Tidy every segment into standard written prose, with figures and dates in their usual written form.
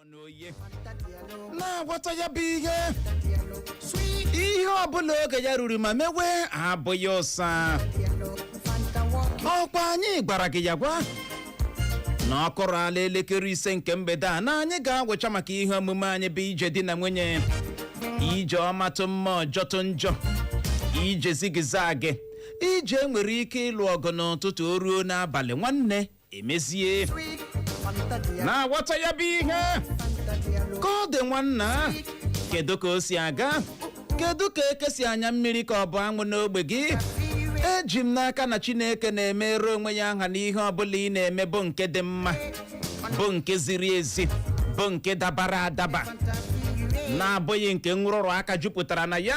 N'oye na-agwata ya bụ ihe, ihe ọbụla oge ya ruru ma mewe abụghị ụsa. Ọkwa anyị gwara gị ya gwa na ọ kụrụ ala elekere 5 nke mgbede a na anyị ga-agwụcha maka ihe omume anyị bụ ije di na nwunye, ije ọmatụ mma, ọjọtụ njọ, ije zigzag, ije nwere ike ịlụ ọgụ n'ụtụtụ, o ruo n'abalị, nwanne emezie. Na-aghọta ya bụ ihe ka ọ dị. Nwanna, kedu ka o si aga? Kedu ka eke si anya mmiri ka ọ bụ anwụ n'ogbe gị? Eji m n'aka na Chineke na-emere onwe ya aha n'ihe ọbụla ị na-eme bụ nke dị mma, bụ nke ziri ezi, bụ nke dabara adaba, na-abụghị nke nrụrụ aka jupụtara na ya.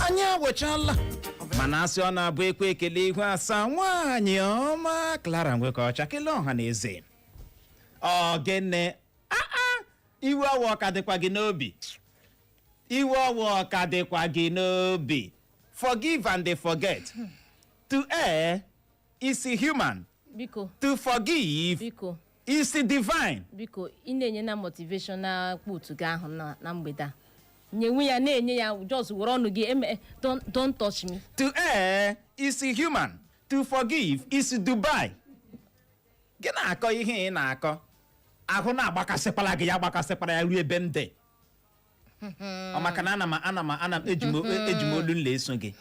Anyị awụchala, mana asị ọ na-abụ ekwe ekele ihu asaa. Nwaanyị ọma Clara Nwekọcha, kelee ọha na eze. Ọ gịnị? Aa, iwe ọwa ọka dịkwa gị n'obi? Iwe ọwa ọka dịkwa gị n'obi? Forgive and forget. To err is human. Biko. To forgive Biko. is divine. Biko, ị na-enye na motivational quote gị ahụ na mgbede a, nyenwe ya, na-enye ya, just were ọnụ gị eme. Don't touch me. To err is human, to forgive is Dubai. Gị na-akọ ihe ị na-akọ, ahụ na-agbakasịkwala gị, ya gbakasịkwara ya ruo ebe m dị. Ọ maka na ana m eji m olu nla eso gị.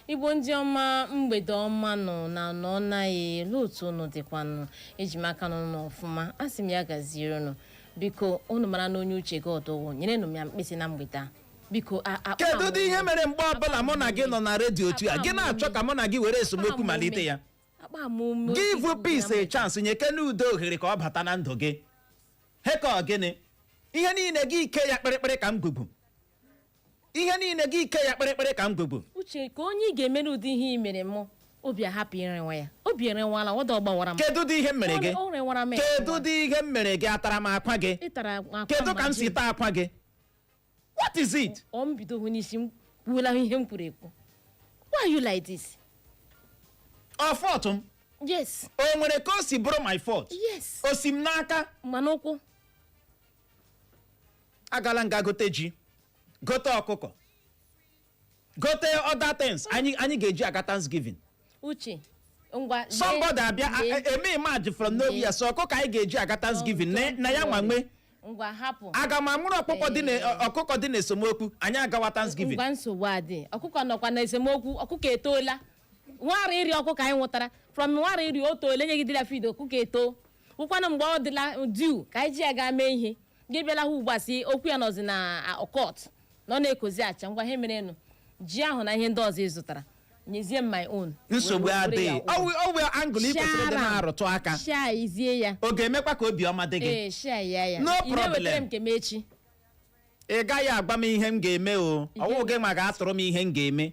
Igbo ndị ọma, mgbede ọma nọ na nọ naghị elu otu unu dịkwanụ. Eji m aka nọ n'ọfụma. Asị m ya gaziere unu. Biko, unu mara na onye uche gị ọdọwo, nyerenụ m ya mkpịsị na mgbede a, biko. Kedu ụdị ihe mere mgbe ọbụla mụ na gị nọ na redio otu a, gị na-achọ ka mụ na gị were esemokwu malite ya? Akpa m ume. Give peace a chance. Nyekene udo ohere ka ọ bata na ndụ gị. Heka ọ gịnị? Ihe niile gị ike ya kpịrịkpịrị ka m gwugwu, ihe niile gị ike ya kpịrịkpịrị ka m gwugwu. Uche, ka onye ị ga-emere ụdị ihe ị mere mụ, obi ahapụ irenwa ya, obi erenwala ọdọ gbawara m. Kedu ụdị ihe m mere gị? O renwara m. Kedu ụdị ihe m mere gị? Atara m akwa gị? Ị tara akwa. Kedu ka m ma si ji. taa akwa gị? What is it? Ọ m bido hụ n'isi m kwuola ihe m kwuru ekwu. Why are you like this? Ọ fault m? Yes. O nwere ka o si bụrụ my fault? Yes. O si m n'aka? Mana ụkwụ. Agala nga gote ji, gote ọkụkọ, gote other things anyị ga-eji aga Thanksgiving. Uche, ngwa Somebody abịa eme imagine from nowhere, so ọkụkọ anyị ga-eji aga Thanksgiving na ya nwa nwe. Ngwa, hapụ. Aga m amụrụ ọkụkọ dị na ọkụkọ dị na esemokwu anyị agawa Thanksgiving? Ngwa, nsogbu adị. Ọkụkọ nọkwa na esemokwu. Ọkụkọ etoola. Nwara iri ọkụkọ anyị nwụtara from nwara iri, o toola, enyegidela feed. Ọkụkọ eto wụkwanụ mgbe ọ dịla due ka anyị ji ya gaa mee ihe. Gị bịala hụ ugbu a si okwu ya nọzi na court na ọ na-ekozi acha. Ngwa, ihe merenụ, ji ahụ na ihe ndị ọzọ ị zụtara, nyezie m my own. Nsogbu Were ya adịghị. ụgwọ. Ọwụ angle ị kwesịrị ịdị na-arụtụ aka. Shaizie ya. Ọ ga-emekwa ka obiọma dị gị. Ee, shai ya. No Ị na-ewetara problem. m nke m echi. Ị gaghị agwa m ihe m ga-eme o. Ọwụ gị ma ga-atụrụ m ihe m ga-eme.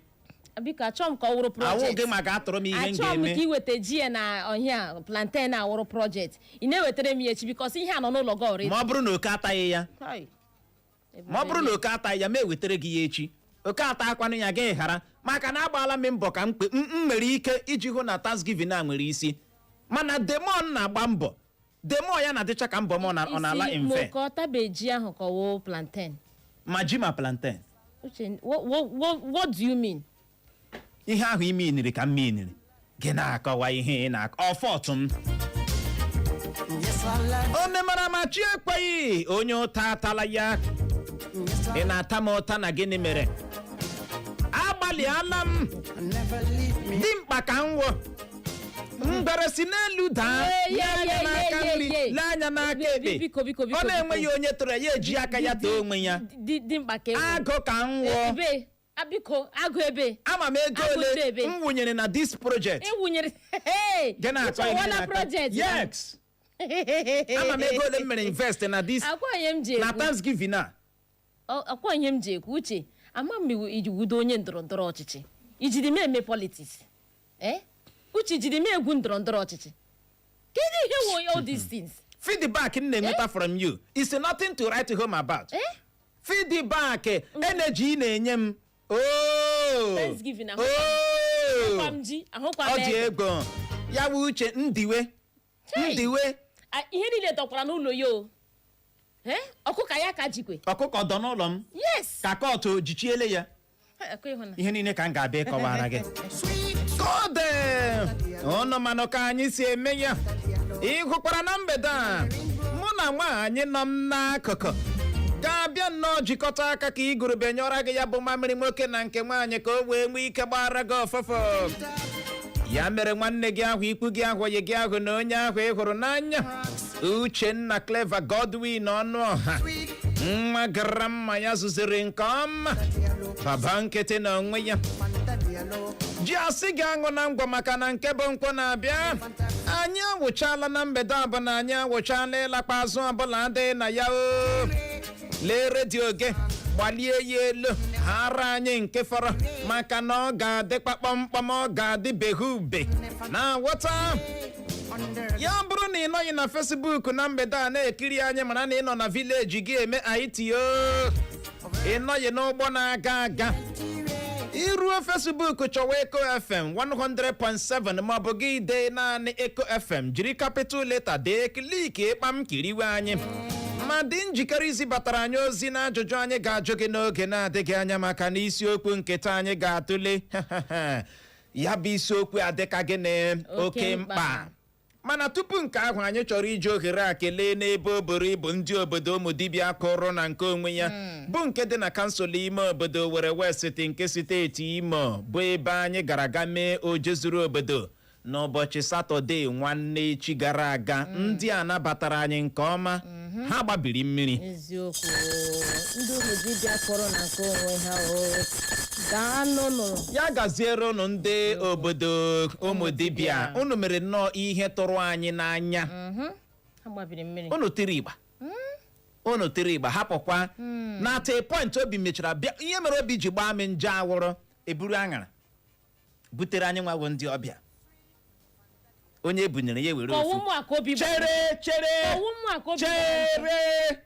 Biko, achọọ m ka ọ wụrụ Awụ project. gị ma ga-atụrụ m ihe m Achọọ m ka ga-eme. ị weta ji ya na ọhịa plantain awụrụ project. Ị na-ewetara m ya echi, because ihe a nọ n'ụlọ gị already. Ma ọ bụrụ na oke ataghị ya, ma ọ bụrụ na oke ataghị ya, ma ewetara gị ya echi, oke ata akwanụ ya, gị ghara, maka na agbaala m mbọ ka m kpe m nwere ike iji hụ na Thanksgiving a nwere isi. Mana demon na-agba mbọ, demon ya na-adịcha ka mbọ m ọ na-ala Isi mfe. ma ka ọ tabe ji ahụ ka ọwụ plantain. Ma ji ma plantain. Uche, what do you mean? Ihe ahụ ime iniri ka m miniri gị na-akọwa ihe ị na-akọ. Ọ fault m? O memara ma chi ekweghị, onye ụta atala ya. Ị na-ata m ụta na gịnị mere? Agbalịala m dimkpa ka m wụ mgbere si n'elu daa. Ye, lee anya ye, n'aka ye, nri, ye. lee anya n'aka ekpe. Biko, biko, biko, Ọ na-enweghị biko. onye tụrụ ya, ya eji aka ya too onwe ya. Dị mkpa ka ewu. Agụ ka m wụọ. Ebe a, biko, agụ ebe. Ama m ego Agụ ole ndị ebe. m wụnyere na this project. Ewunyere. Hey! Gị na-akọ ihe Uche, na-akọ. project. Yes, ama m ego ole m mere invest na this Akwa ihe m ji na ekwu. Thanksgiving a. Akwa ihe m ji ekwu, Uche, ama m iwu iji wudo onye ndọrọ ndọrọ ọchịchị, ijiri m eme politics. Eh, Uche, jiri m egwu ndọrọ ndọrọ ọchịchị? Kedu ihe wụ all these things? Feedback m na-enweta from you is nothing to write home about. Eh. Feedback, energy ị na-enye m, oh. Thanksgiving, Oh. ahụkwa m ji, ahụkwa m Ọ dị ede. ego ya bụ uche ndiwe. Chei. Ndiwe. Ah, ihe niile dọkwara n'ụlọ ya o. Eh? Ọkụkọ ya ka jikwe. Ọkụkọ dọ n'ụlọ m. Yes. Ka kọtụ jichiele ya. Ekwe ịhụ na Ihe niile ka m ga-abịa ịkọwara gị. Kọde ụnụ manụ ka anyị si eme ya. Ị hụkwara na mgbede a, mụ na nwaanyị nọ m n'akụkụ ga-abịa nnọọ jikọta aka ka igurube nyọra gị ya bụ mamịrị nwoke na nke nwaanyị, ka o wee nwee ike gbara gị ọfọfọ. Ya mere, nwanne gị ahụ, ikwu gị ahụ, oyi gị ahụ na onye ahụ ị hụrụ n'anya, Uchenna Clever Godwin Ọnụọha, nwa gara mma ya zụziri nke ọma, baba nkịtị na onwe ya ji asị gị aṅụ na ngwa, maka na nke bụ nkwụ na-abịa. Anyị awụchala na mgbede ọbụla, anyị awụchala. Ịlakpa azụ ọbụla adịghị na ya o. Lee redio gị, gbalie ya elu, hara anyị nke fọrọ, maka na ọ ga-adịkwa kpọmkpọm, ọ ga-adị behube na nghọta ya. Bụrụ na ị nọghị na Facebook na mgbede a na-ekiri anyị, mara na ị nọ na village gị eme ITO, ị nọghị n'ụgbọ na-aga aga. Iruo Facebook, chọwa Eko FM 100.7, maọbụ gị dee naanị Eko FM, jiri capital letter dee, click ịkpam, kiriwe anyị, ma dị njikere izibatara anyị ozi na ajụjụ anyị ga-ajụ gị n'oge na-adịghị anya, maka na isiokwu nketa anyị ga-atụle ya bụ isiokwu adịka gịnị? Oke mkpa. Mana tupu nke ahụ, anyị chọrọ iji ohere a kelee n'ebe o buru ibu ndị obodo ụmụ dibịa kụrụ na nke onwe ya, bụ nke dị na kansụl ime obodo Owerri West nke steeti Imo, bụ ebe anyị gara aga mee oje zuru obodo n'ụbọchị Satọde nwanne echi gara aga. Ndị a nabatara anyị nke ọma, ha gbabiri mmiri. Eziokwu, ndị ụmụ dibịa kọrọ na nke onwe ha o, daalụnụ. Ya gaziere unu, ndị obodo ụmụ dibịa. Unu mere nnọọ ihe tụrụ anyị n'anya. Ha gbabiri mmiri. Unu tiri igba, unu tiri igba, hapụkwa na at a point obi mechara bịa. Ihe mere obi ji gbaa m nje awụrụ, eburu aṅara butere anyị nwawo ndị ọbịa. Onye ebunyere ya ewere Ọwụ ofu. mụ aka obi. Chere, chere. Ọwụ mụ aka obi. Chere,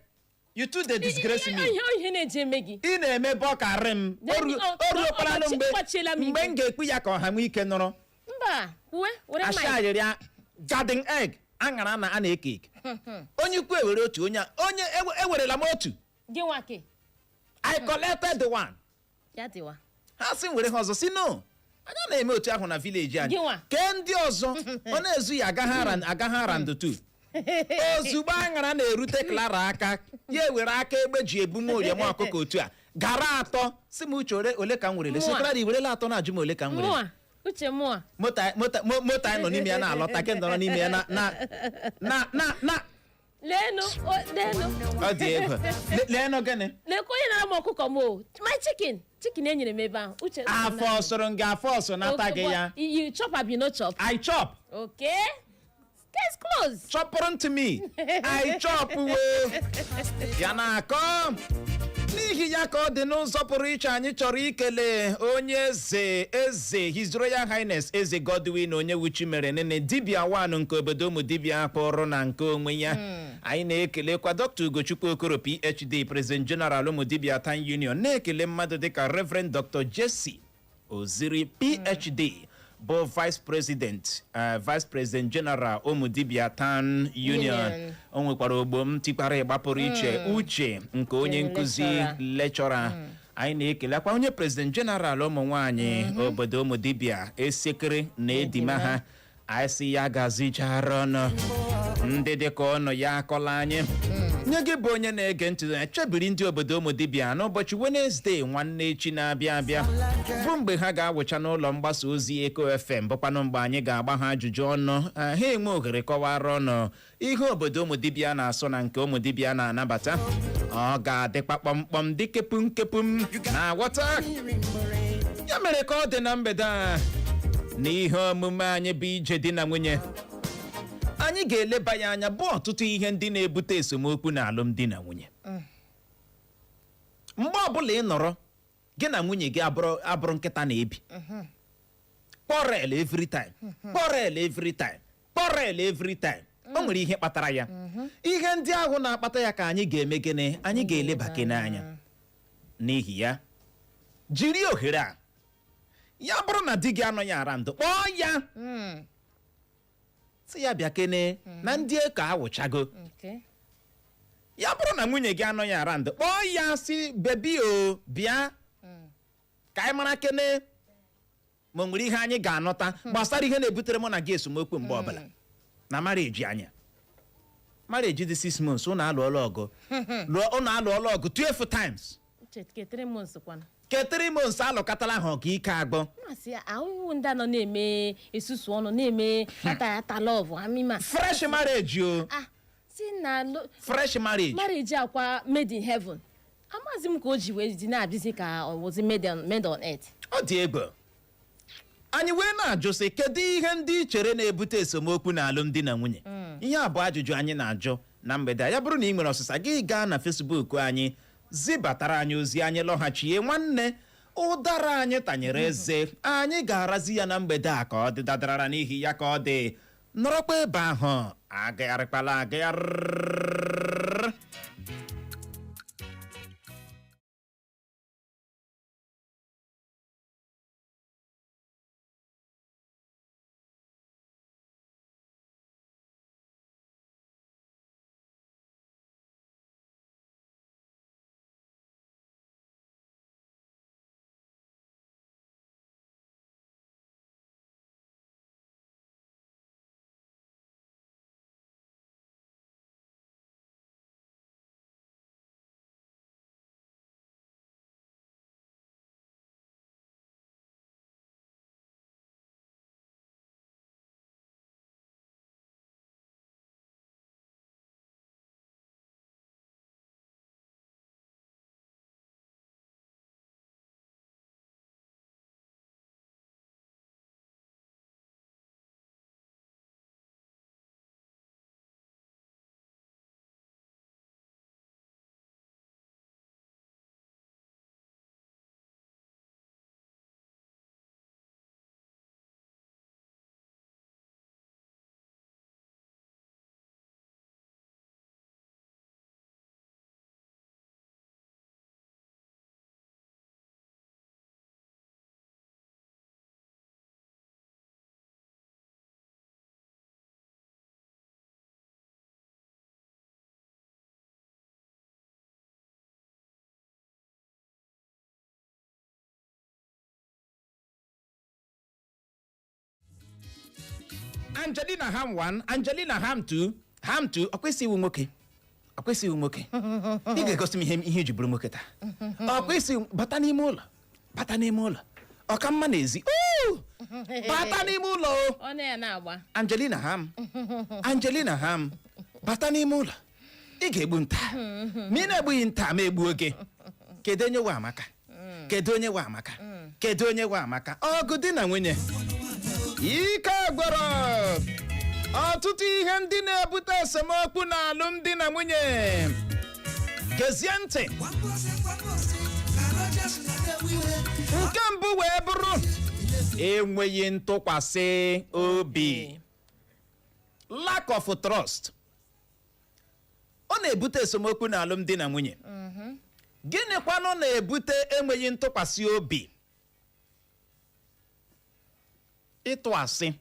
you too dey disgrace me. Ihe na-eji eme gị. Ị na-eme bọkarị m. O ruokwaranụ mgbe Gbachiela m mgbe ihu. m ga-ekpu ya ka ọha nwee ike nụrụ. Mba, kwuwe were Asha mic. ayịrịa garden egg, aṅara na a na-eke eke. Onye ukwu ewere otu, onye onye ewerela m otu. Gị nwake. I collected the one. Ya dịwa. Ha sị were ha ọzọ, si no, anyị na-eme otu ahụ na village anyị. Gịnwa? Kee ndị ọzọ ọ na-ezu ya agaghị around two. Ozugbo aṅara na-erute Clara aka, ya ewere aka egbe ji ebu m oriọm ọkụkọ otu a gara atọ, si m, "Uche, ole ole ka m werele?" Si Mụa. Clara, iwerela atọ na-ajụ m ole ka m werele. Mụa, Uche, mụa. Moto anyị nọ n'ime ya na-alọta ke nọrọ n'ime ya na na na na na Leenụ leenụ. Ọ dị ego. Leenụ gịnị? Lekwa onye nara m ọkụkọ m o, my chicken, chicken e nyere m ebe ahụ, Uche. Afọ sụrụ nga, afọ ọsụ nata gị ya. You chop abi no chop? I chop. Okay, case closed. Chọpụrụ to me, I chop. Wee ya na-akọ n'ihi ya ka ọ dị n'ụzọ pụrụ iche, anyị chọrọ ikele onye eze, eze His Royal Highness Eze Godwin Onyewuchi mere nene dibịa wanụ nke obodo ụmụ dibịa kpọrọ na nke onwe ya. Anyị na-ekelekwa Dr. Ugochukwu Okoro, PhD, President General ụmụ dibịa Town Union, na-ekele mmadụ dịka Reverend Dr. Jesse Oziri, PhD, bụ Vice President, Vice President General ụmụ dibịa Town Union. Union. O nwekwara ogbo m tikwara ịgba pụrụ iche, uche nke onye nkụzi lecturer. Lecturer. Anyị na-ekelekwa onye President General ụmụ nwanyị obodo ụmụ dibịa Esekere na Edima ha. Anyị sị ya gazichara ọnụ ndị dịka ọnụ ya akọla anyị. Nye gị bụ onye na-ege ntị, chebiri ndị obodo ụmụ dibịa n'ụbọchị Wenezdee nwanne echi na-abịa abịa, bụ mgbe ha ga-awụcha n'ụlọ mgbasa ozi Eko FM, bụkwanụ mgbe anyị ga-agba ha ajụjụ ọnụ, ha enwe ohere kọwara ọnụ ihe obodo ụmụ dibịa na-asụ na nke ụmụ dibịa na-anabata. Ọ ga-adịkwa kpọmkpọm dị kepum kepum na-aghọta. Ya mere ka ọ dị na mgbede a, n'ihe omume anyị bụ ije di na nwunye, anyị ga-eleba ya anya bụ ọtụtụ ihe ndị na-ebute esemokwu na alụmdi na nwunye. Mgbe ọbụla ị nọrọ gị na nwunye gị abụrụ nkịta na-ebi quarrel every time, quarrel every time, quarrel every time, o nwere ihe kpatara ya. Ihe ndị ahụ na-akpata ya ka anyị ga-eme gịnị? Anyị ga-eleba gị n'anya. N'ihi ya, jiri ohere a, ya bụrụ na di gị anọghị around, kpọọ ya. Sị ya bịa kene na ndị eko awụchago. Ya bụrụ na nwunye gị anọghị around, kpọọ ya, si, "Baby o, bịa ka anyị mara kene ma o nwere ihe anyị ga-anọta gbasara ihe na-ebutere mụ na gị esemokwu mgbe ọbụla na marriage anya." Marriage dị 6 months, ụnụ alụọla ọgụ, lụọ, ụnụ alụọla ọgụ 12 times. Uche, ke 3 months kwana? Ke 3 months alụkatala ha ọgụ ike agbọ. Masị ahụhụ ndị a nọ na-eme esusu ọnụ, na-eme ata ata love amịma. Fresh marriage o. Ah, si na Fresh marriage. Marriage akwa made in heaven, amazi m ka o ji wee dị na-abịazi ka ọ wụzi made on earth. Ọ dị egwu. Anyị wee na-ajụ sị, kedu ihe ndị i chere na-ebute esemokwu na alụmdi na nwunye? Ihe a bụ ajụjụ anyị na-ajụ na mgbede a. Ya bụrụ na ị nwere ọsịsa gị, gaa na Facebook anyị zibatara anyị ozi. Anyị lọghachie, nwanne, ụdara anyị tanyere eze, anyị ga-arazi ya na mgbede a ka ọ dị dadarara. N'ihi ya, ka ọ dị, nọrọkwa ebe ahụ, agagharịkwala agagharị. Angelina ham 1, Angelina ham 2, ham 2. Ọ kwesịghị iwu nwoke, ọ kwesịghị iwu nwoke. Ị ga-egosi m ihe iji bụrụ nwoke taa. Ọ kwesịghị. Bata n'ime ụlọ, bata n'ime ụlọ, ọ ka mma n'ezi. Oo! Bata n'ime ụlọ o. Ọ na ya na-agba. Angelina ham, Angelina ham, bata n'ime ụlọ, ị ga-egbu nta. Ma ị na-egbughị nta, ma egbuo gị. Kedu onye nwe Amaka? Kedu onye nwe Amaka? Kedu onye nwe Amaka? Ọgụ di na nwunye ike gwọrọ. Ọtụtụ ihe ndị na-ebute esemokwu na alụmdi na nwunye, gezie ntị. Nke mbụ wee bụrụ enweghị ntụkwasị obi, lack of trust. Ọ na-ebute esemokwu na alụmdi na nwunye. Gịnịkwanụ na-ebute enweghị ntụkwasị obi? Ịtụ asị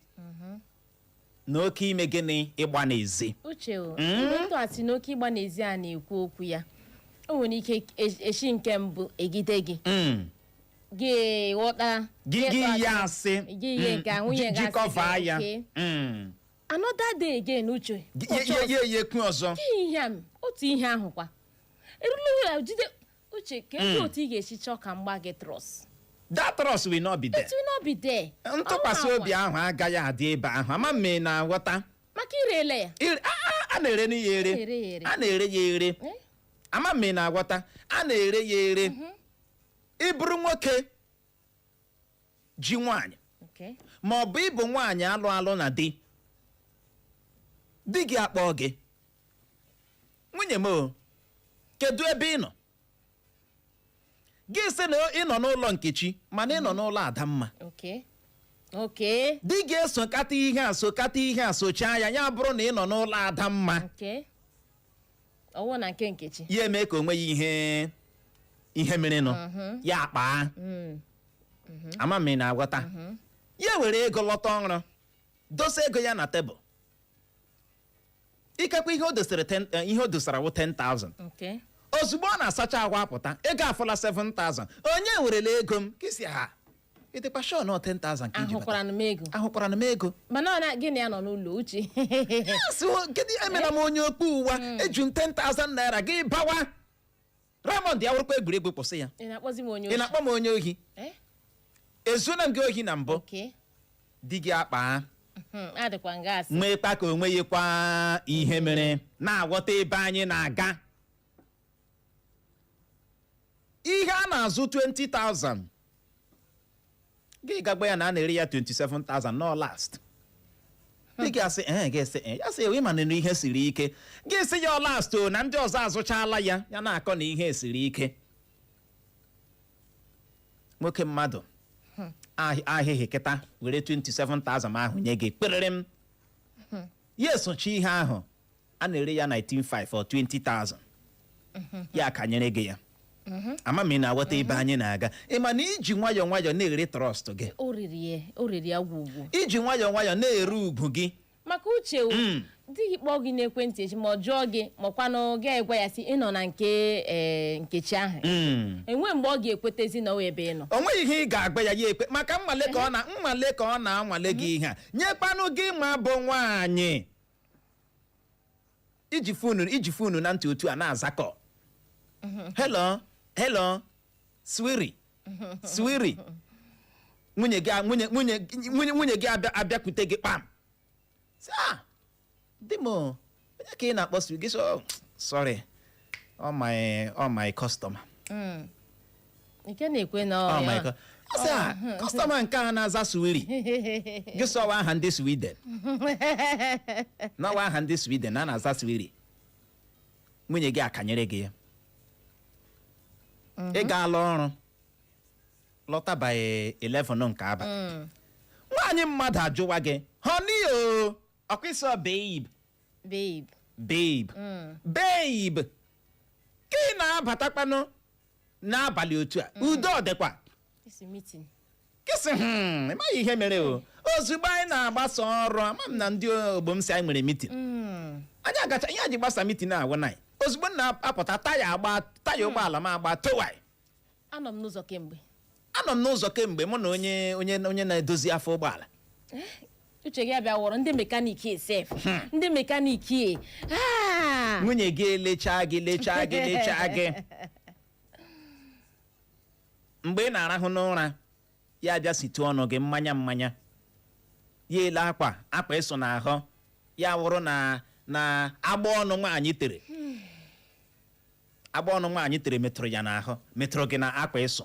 na oke ime gịnị? Ịgba n'ezi. Uche o, mgbe ntụghachi n'oke ịgba n'ezi a na-ekwu okwu ya, o nwere ike echi nke mbụ egide gị, gị ghọta. Gị gị ya asị. Gị ihe nke a, nwunye ji gị asị cover gị, ya. "Okay." Another day again, Uche, Ye ye ekwu ọzọ. Gị ihe a, otu ihe ahụ kwa erula ụlọ jide Uche ka ebe otu ị ga-esi chọọ ka mgba gị trust. That trust will not be there. It will not be there. Ntụkwasị Ọnwa obi akwa. ahụ agaghị adị ebe ahụ. Ama m ị na-aghọta. Maka irele ya. A na-ere ya ere. A na-ere ya ere. A na-ere ya ere. Eh? Ama m ị na-aghọta, a na-ere ya ere. Ịbụrụ nwoke ji nwaanyị ma ọ bụ ịbụ nwaanyị alụ alụ na di, di gị akpọọ gị, "Nwunye m o, kedu ebe ị nọ?" Gị sị na ị nọ n'ụlọ Nkechi, mana ị nọ n'ụlọ Adamma. Di gị esokata ihe a, sokata ihe a, sochaa ya, ya bụrụ na ị nọ n'ụlọ Adamma. Ọwụ na nke Nkechi. Ya eme ka o nweghị ihe merenụ, ya akpaa. Ama m ị na-aghọta. Ya were ego lọta ọrụ, dosa ego ya na tebụl. Ikekwe ihe o dosara 10, ihe o dosara wụ 10,000. Ozugbo ọ na-asacha ahụ apụta, ego afọla 7,000. Onye werela ego m? Kisi ha, ịdịkwa sure na ọ 10,000 ka iji bata? Ahụkwara m ego. Ahụkwara m ego. Mana ọ na gị na ya nọ n'ụlọ, Uche. Yes, o, kedu emela m onye okpu ụwa eju m 10,000 naira gị bawa? Raymond, ya wụrụkwa egwuregwu, kwụsị ya. Ị na-akpọzi m onye Ị ohi? na-akpọ m onye ohi? Eh? Ezuna m gị ohi na mbụ? Di gị akpa Adịkwa nga asị. Nwekwa ka onwe ya kwa ihe mere na-aghọta ebe anyị na-aga. Ihe a na-azụ 20,000, gị gagba ya na a na-ere ya 27,000, no last. Gị ga-asị ee, ga-esi ee, ya sị ị ma na ihe siri ike. Gị sị ya ọ last o, na ndị ọzọ azụchala ya. Ya na-akọ na ihe siri ike. Nwoke mmadụ ahịhị kịta were 27,000 ahụ nye gị kperere m ya. Esochi ihe ahụ a na-ere ya 19.5 or 20,000, ya kanyere gị ya. Ama m ị na-aghọta ebe anyị na-aga. Ị ma na iji nwayọọ nwayọọ na-ere trust gị? O riri ya, o riri ya gwugwu. Iji nwayọọ nwayọọ na-ere ugwu gị. Maka uche o, di gị kpọọ gị n'ekwentị echi, ma ọ jụọ gị, ma ọkwanụ gị egwa ya si ị nọ na nke Nkechi ahụ, enwe mgbe ọ ga-ekwetezi na ọ ebe ị nọ. O nweghị ihe ị ga-agba ya, ya ekwe, maka nnwale ka ọ na nnwale ka ọ na-anwale gị. Ihe a nyekwanụ gị ma bụ nwaanyị iji phone na ntị otu a na-azakọ, "Hello, hello, sweetie, sweetie." Nwunye gị nwunye nwunye nwunye nwunye gị abịa abịakwute gị kpam, sị, "Ah, di m o, onye ka ị na-akpọ sweetie gị?" So sorry, all my customer. Nke na-ekwe na Oh my God. Ọ sị, "Ah, customer nke a na-aza sweetie gị." Sọwa aha ndị Sweden, n'ọwa aha ndị Sweden a na-aza sweetie. Nwunye gị akanyere gị ya. Ị gaala ọrụ lọta by 11 nke abalị, nwaanyị mmadụ ajụwa gị, "Honey o," ọkwa ịsọ babe. Babe. Babe, babe, ka ị na-abatakwanụ n'abalị otu a, udo ọ dịkwa? Isi meeting. Kịsị, ị maghị ihe mere o. Ozugbo anyị na-agbasa ọrụ, ama m na ndị ogbo m si anyị nwere meeting. Anyị agacha ihe anyị ji gbasa meeting a awụ nine. Ozugbo m na-apụta, taya agba, taya ụgbọala m agba towai. Anọ m n'ụzọ kemgbe. Anọ m n'ụzọ kemgbe, mụ na onye na-edozi afọ ụgbọala. Uche gị abịa wọrọ ndị mechanic sef, ndị mechanic. Ah! Nwunye gị elechaa gị, lechaa gị, lechaa gị. Mgbe ị na-arahụ n'ụra, ya bịa situ ọnụ gị mmanya mmanya, ya ele akwa akwa ịsụ n'ahụ ya, wụrụ na agba ọnụ nwaanyị tere, agba ọnụ nwaanyị tere metụrụ ya n'ahụ, metụrụ gị na akwa ịsụ.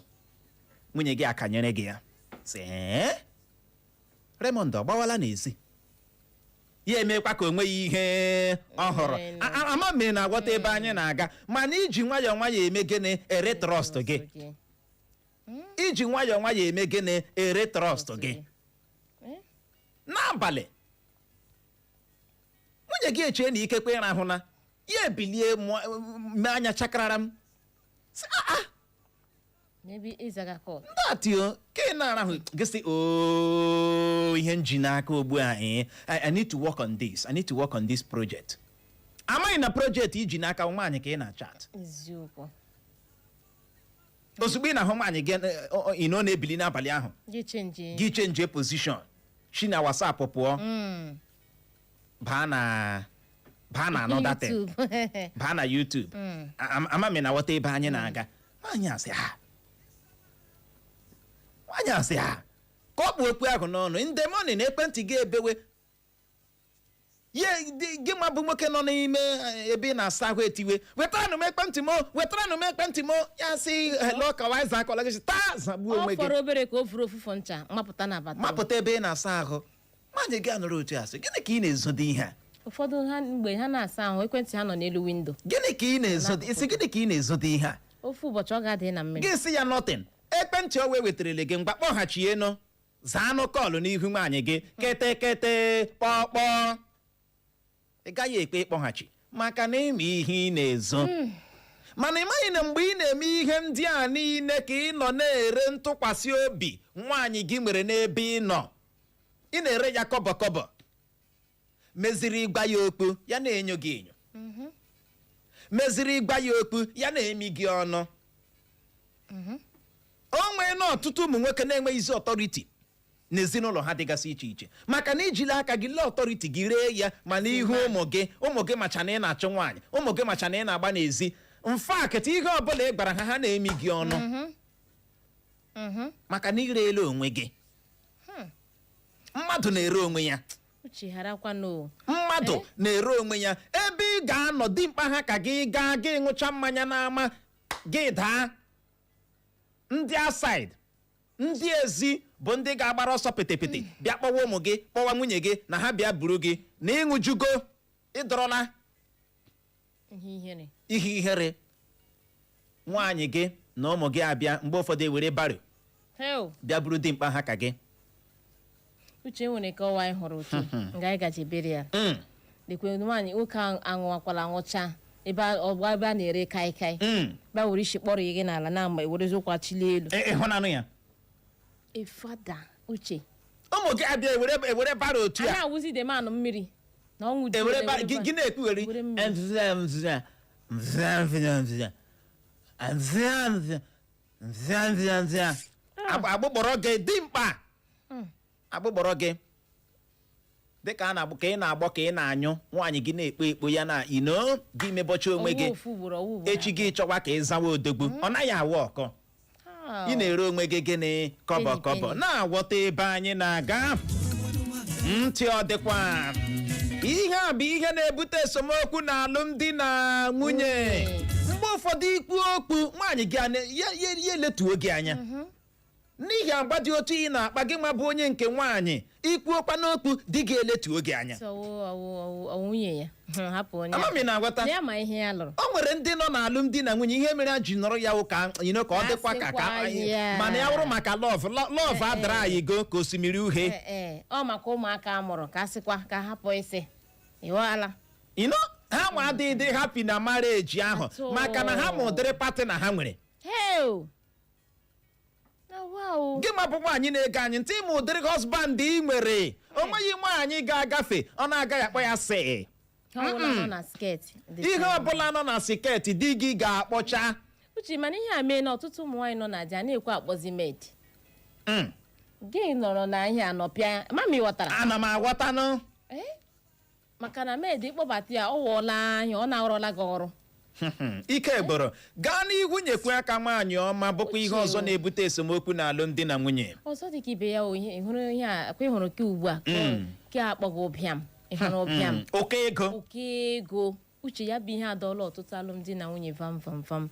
Nwunye gị akanyere gị ya, sị, "Ee, Raymond ọ gbawala n'ezi?" Ya emekwa ka o nweghị ihe ọ hụrụ. Ama m ị na-aghọta ebe anyị na-aga. Mana iji nwayọọ nwayọọ eme gịnị? Ere trust gị. Iji nwayọọ nwayọọ eme gịnị? Ere trust gị. N'abalị, nwunye gị echee na ikekwe ịrahụna ya, ebilie mee anya chakarara m, sị, "Ah, ah." Maybe ịzaga call. Ndatio ka ị na-arahụ gị, sị, "Oo, ihe m ji n'aka ugbu a, I need to work on this, I need to work on this project." Amaghị na project iji n'aka nwaanyị ka ị na-chat. Eziokwu. Ozugbo ị na-ahụ nwaanyị gị, ị nọ na-ebili n'abalị ahụ. Gị change. Gị change position si na WhatsApp pụọ, baa na another thing. YouTube. Baa na YouTube. Ama m ị na-aghọta ebe anyị na-aga. Nwaanyị asị ha, nwaanyị asị ha ka ọ kpụ okwu ahụ n'ọnụ. In the morning, ekwentị gị ebewe ye. Gị ma bụ nwoke nọ n'ime ebe ị na-asa ahụ etiwe, "Wetaranụ m ekwentị m o, wetaranụ m ekwentị m o." Ya sị, "Hello," kawa akọla gị sị, taa zagbuo Ọ onwe gị. fọrọ obere ka o furu ofufo ncha mapụta na bata. Mapụta ebe ị na-asa ahụ. Nwaanyị gị anụrụ otu a sị, "Gịnị ka ị na-ezodo ihe a?" Ụfọdụ ha, mgbe ha na-asa ahụ, ekwentị ha nọ n'elu window. Gịnị ka ị na-ezodo isi? Gịnị ka ị na-ezodo ihe a? Ofu ụbọchị ọ ga-adị na mmiri. Gị sị ya nothing. Ekwentị o wee wetarele gị, mgba kpọghachienụ, zaanụ call n'ihu nwaanyị gị kete kpọkpọ. Ị gaghị ekpe ịkpọghachi maka na ịma ihe ị na-ezo. Mana ị maghị na mgbe ị na-eme ihe ndị a niile ka ị nọ na-ere ntụkwasị obi nwaanyị gị nwere n'ebe ị nọ. Ị na-ere ya kọbọ kọbọ. Meziri ịgwa ya okwu, ya na-enyo gị enyo. Meziri ịgwa ya okwu, ya na-emi gị ọnụ. O nwee na ọtụtụ ụmụ nwoke na-enweghịzi authority n'ezinụlọ ha dịgasị iche iche, maka na ijili aka gị lee authority gị ree ya. Ma n'ihu ụmụ gị, ụmụ gị macha na ị na-achụ nwaanyị, ụmụ gị macha na ị na-agba n'ezi. In fact, ihe ọbụla ị gwara ha, ha na-emi gị ọnụ, maka na ireela onwe gị. Mmadụ na-ere onwe ya. Uche, gharakwanụ. Mmadụ na-ere onwe ya. Ebe ị ga-anọ dimkpa ha ka gị gaa, gị ṅụcha mmanya n'ama, gị daa, ndị outside, ndị ezi bụ ndị ga-agbara ọsọ petepete bịa kpọwa ụmụ gị, kpọwa nwunye gị na ha bịa buru gị na ịṅụjugo, ịdọrọla. Ihe ihere. Ihe ihere. Nwaanyị gị na ụmụ gị abịa, mgbe ụfọdụ ewere barrow Heo. bịa buru dimkpa ha ka gị. Uche, nwere ka ọwa anyị hụrụ otu nga anyị gaji bere ya. Lekwe nwaanyị, nwoke ahụ aṅụwakwala aṅụcha ebe ọgba ebe a na-ere kaikai. Bịa were isi kpọrọ gị n'ala na mgbe werezi ụkwa chilie elu. Ịhụnanụ ya. Efada, Uche. Ụmụ gị abịa, ewere barrow otu A a na-awụzi the man mmiri na ọnwụ ju. Ewere gị na-ekpugheri. Were mmiri. Mzịa, mzịa, mzịa, mzịa, mzịa, mzịa, mzịa, mzịa, mzịa, mzịa. Agbụgbọrọ gị dimkpa, agbụgbọrọ gị dịka a na-agbụ ka ị na-agbọ ka ị na-anyụ. Nwaanyị gị na-ekpo ekpo ya na ino gị mebọcha onwe gị. Ọwụ ofu ugboro, ọwụ ugboro. Echi gị chọwa ka ị zawa odogwu, ọ naghị awa ọkọ. Ah. Ị na-ere onwe gị gịnị? Kọbọ. Penny, Kọbọ. penny. Na-aghọta ebe anyị na-aga. Ntị ọ dịkwa? Ihe a bụ ihe na-ebute esemokwu na alụmdi na nwunye. Mgbe ụfọdụ ikwu okwu, nwaanyị gị ya eletuo gị anya n'ihi agwa dị otu ị na-akpa. Gị nwa bụ onye nke nwaanyị, ikwuokwa n'okwu, di gị eletuo gị anya. Sọ ọwụ ọwụ ọwụ ọwụ nwunye ya hapụ onye. Ama m ị na-aghọta. Ya ma ihe ya lụrụ. O nwere ndị nọ n'alụmdi na nwunye, ihe mere ha ji nọrọ ya wụ ka ka ọ dịkwa ka Asịkwa ya. mana ya wụrụ maka love, love adara anyị go ka osimiri uhie. Ee, ọ maka ụmụaka a mụrụ ka a sịkwa ka hapụ isi ịghọala. Ha nwa adịghị dị happy na marriage ahụ. Atụ. Maka na ha ma ụdịrị party na ha nwere. Heo na wow. Gị ma bụ nwaanyị na-ege anyị ntị, ma ụdịrị husband ị nwere, o nweghị nwaanyị ga-agafe ọ na-agaghị akpọ ya sị. Ha ọbụla nọ na skirt dị. Ihe ọbụla nọ na skirt, di gị ga-akpọcha. Uche, mana ihe a mee na ọtụtụ ụmụ nwaanyị nọ na di a na-ekwe akpọzi maid. Gị nọrọ na ihe anọpịa mami ghọtara. Ana m aghọtanụ. Ee? Maka na maid ịkpọbata ya, ọ wụọla ahịa, ọ na-arụọla gị ọrụ. Ike gboro gaa n'ihu, nyekwe aka. Nwaanyị ọma, bụkwa ihe ọzọ Uche o. na-ebute esemokwu na alụmdi na nwunye. Ọzọ dị ka ibe ya o, ihe ị hụrụ ihe a kwa, ị hụrụ ke ugbu a ke akpọghị ụbịam, ị hụrụ ụbịam. Oke ego. Oke ego, Uche, ya bụ ihe adọọla ọtụtụ alụmdi na nwunye vam vam vam.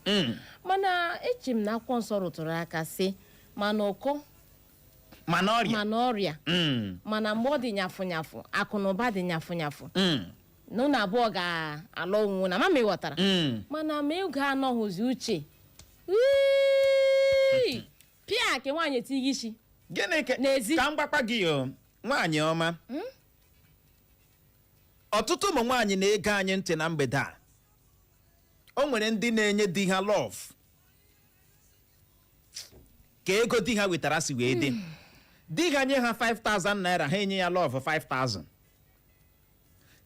Mana eche m na akwụkwọ nsọ rụtụrụ aka sị mana ụkọ mana ọrịa, mana ọrịa, mana mgbe ọ dị nyafụ nyafụ, akụ na ụba dị nyafụ nyafụ, na ụnụ abụọ ga-alụ onwe na mama ị ghọtara. Mana ma ego anọghịzi, Uche. Wii! Pịa ke nwaanyị etighị isi Gịnị ka n'ezi. Ka m gwakwa gị o, nwaanyị ọma, ọtụtụ ụmụ nwaanyị na-ege anyị ntị na mgbede a, o nwere ndị na-enye di ha love ka ego di ha wetara si wee dị. Di ha nye ha 5000 naira, ha enye ya love 5000.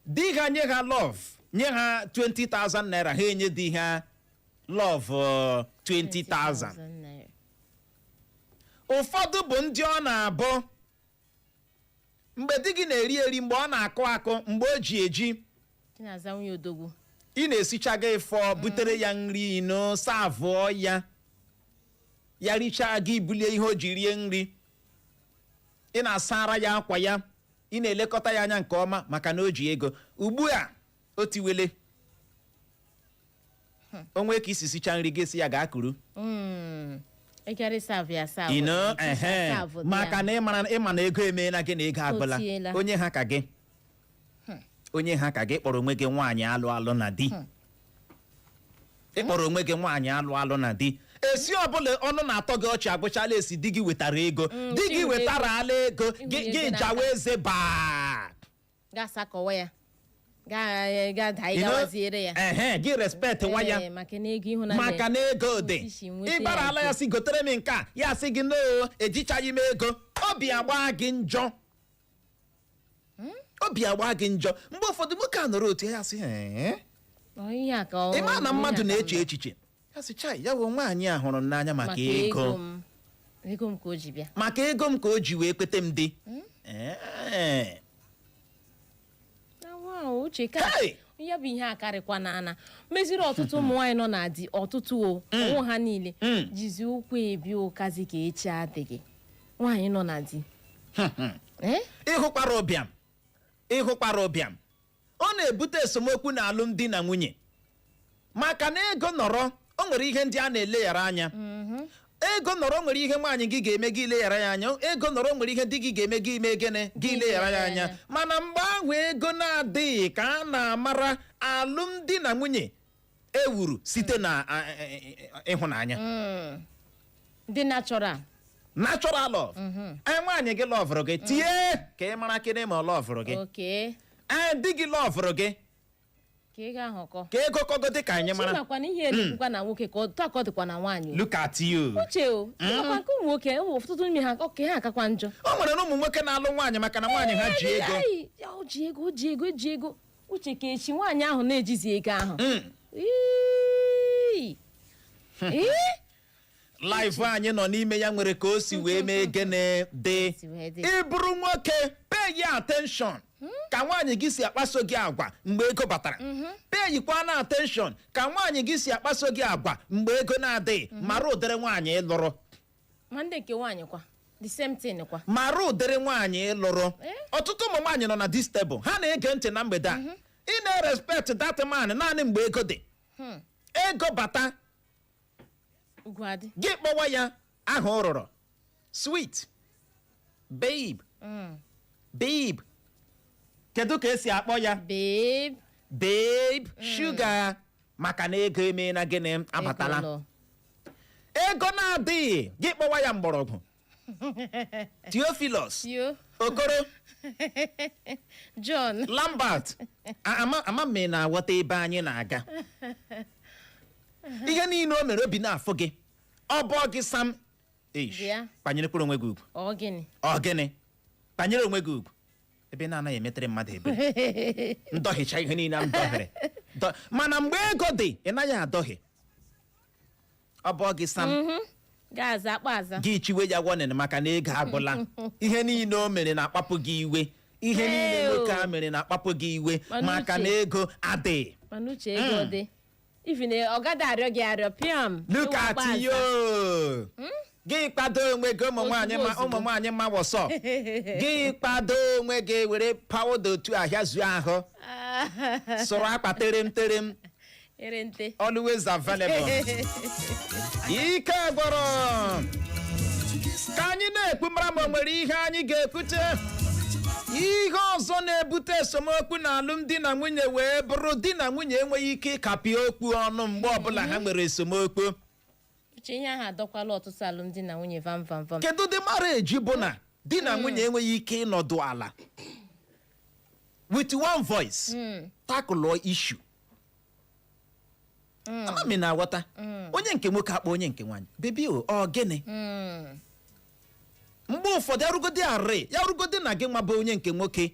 Di ha nye ha love, nye ha 20,000 naira, ha enye di ha love 20,000. Naira. Ụfọdụ bụ ndị ọ na-abụ mgbe di gị na-eri eri, mgbe ọ na-akụ akụ, mgbe o ji eji, Chinaza nwunye odogwu. Ị na-esicha gị fọ, butere ya nri ino, savụọ ya, ya richaa, gị bulie ihe o ji rie nri, ị na-asara ya akwa ya, ị na-elekọta ya anya nke ọma, maka na o ji ego. Ugbu a o tiwele o nwee ka isi sicha nri, gị si ya gaa kuru. Ịkarị serve ya serve. Ino ehe maka na ịmara ịma na ego emeela gị na ego agwụla. Tiela. Onye ha ka gị, onye ha ka gị kpọrọ onwe gị nwaanyị alụ alụ na di, ị kpọrọ onwe gị nwaanyị alụ alụ na di, esi ọbụla ọnụ na-atọ gị ọchị agwụchala esi di gị wetara ego, di gị chi were. Wetara ala ego gị. Iwere gị ego n'aka. Jawa eze baa. Gaa sakọwa ya, gaa gaa daa. Ịgawaziere ya. Ehe, gị respect nwa ya. Ee, maka na ego ịhụnanya. Maka na ego dị. Otu isi nweta ya. Ịgbara ala ya si gotere m nke a, ya sị gị no, ejichaghị m ego. Obi agba gị njọ. Obi agba gị njọ. Mgbe ụfọdụ nwoke a nọrọ otu ya sị, "Ee?" Ọ ihe a ka ọ Ị ma na mmadụ ihe a ka na-eche mma. echiche, ya sị, "Chai, ya bụ nwaanyị a hụrụ m n'anya maka Maka ego m, ego m ka o ji bịa." Maka ego m ka o ji wee kwete m di. Ee. Na wow, Uche ka Hey! ya bụ ihe akarịkwa na ana meziri ọtụtụ ụmụ nwaanyị nọ na di, ọtụtụ o onwe ha niile jizi ụkwụ ebi ụkazi ka echi adịghị nwaanyị nọ na di. Eh? Ịhụkwara ụbịam, ịhụkwara ụbịam, ọ na-ebute esemokwu na alụmdi na nwunye, maka na ego nọrọ, o nwere ihe ndị a na-eleghara anya. Ego nọrọ, nwere ihe nwaanyị gị ga-eme gị leghara ya anya. Ego nọrọ, nwere ihe di gị ga-eme gị ime gịnị? Gị leghara ya anya. Mana mgbe ahụ ego na-adịghị ka a na-amara alụmdi na nwunye ewuru site na ịhụnanya. Dị natural. Natural love. Ee, nwaanyị gị loveụrụ gị, tie ka ị mara kịrị ma ọ loveụrụ gị. Ee, di gị loveụrụ gị. Ka ego ahụ kọ. Ka ego kọgodi ka anyị mara. Chimakwa na ihe erekwukwa na nwoke ka ọ taa ka ọ dịkwa na nwaanyị o. Look at you. Uche o, makwa nke ụmụ nwoke, ụmụ ọtụtụ n'ime ha, ọka ha akakwa njọ. O nwere na ụmụ nwoke na-alụ nwaanyị maka na nwaanyị ha ji ego. Ai, ya, o ji ego, o ji ego, o ji ego. Uche, ka echi nwaanyị ahụ na-ejizi ego ahụ. Ii. Ii? Life anyị nọ n'ime ya nwere ka o si wee mee gịnị dị. Si wee dị. Ị bụrụ nwoke, pay ya attention ka nwaanyị gị si akpaso gị agwa mgbe ego batara. Payikwa na attention ka nwaanyị gị si akpaso gị agwa mgbe ego na-adịghị. Mara ụdịrị nwaanyị ị lụrụ. Ma ndị nke nwaanyị kwa, the same thing kwa. Mara ụdịrị nwaanyị ị lụrụ. Eh? Ọtụtụ ụmụ nwaanyị nọ na this table, ha na-ege ntị na mgbede a. Ị na-respect that man naanị mgbe ego dị. Ego bata, Ugwu adị. gị kpọwa ya aha ọ rụrụ, sweet, babe, babe. Kedu ka esi akpọ ya? Babe. Babe, sugar. Maka na ego emeela gịnị? Abatala. Ego nọ. Ego na-adịghị, gị kpọwa ya mgbọrọgwụ, Theophilus. Yo. Okoro. John. Lambert. Ama m ị na-aghọta ebe anyị na-aga. Ihe niile o mere, obi na-afụ gị, ọ bụ gị sam. Eish, Bịa. kpanyerekwara onwe gị ugwu. Ọ gịnị? Ọ gịnị? Kpanyere onwe gị ugwu ebe ị na-anaghị emetere mmadụ ebere. Ndọhicha ihe niile m dọhịrị. Mana mgbe ego dị, ị naghị adọghị. Ọ bụ gị sam. Ga-aza akpa aza. Gị chiwe ya warning maka na ego agwụla. Ihe niile o mere na-akpapụ gị iwe. Ihe niile Ee, o. nwoke a mere na-akpapụ gị iwe Mana maka na Uche. ego adịghị. Mana Uche, ego dị, even ọ gaghị arịọ gị arịọ piam. Look at you. Gị kpado onwe gị, ụmụ nwaanyị ma Ozugbo, ụmụ nwaanyị ma wọsọ gị kpado onwe gị, were powder otu ahịa zuo ahụ, sụrụ akpa terem terem. Ere nte. Always available. Ike gwọrọ ka anyị na-ekwu. Mara ma o nwere ihe anyị ga-ekwute. Ihe ọzọ na-ebute esemokwu na alụmdi na nwunye wee bụrụ di na nwunye enweghị ike ịkapị okwu ọnụ mgbe ọbụla ha nwere esemokwu. Uche, ihe ahụ adọkwala ọtụtụ alụmdi na nwunye vam vam vam. Kedu ụdị marriage bụ na di na nwunye enweghị ike ịnọdụ ala with one voice tackle issue? Ama m ị na-aghọta. Onye nke nwoke akpọ onye nke nwaanyị, "Baby o, ọ gịnị?" Mgbe ụfọdụ arụgodi arị ya rugodi na gị nwa bụ onye nke nwoke,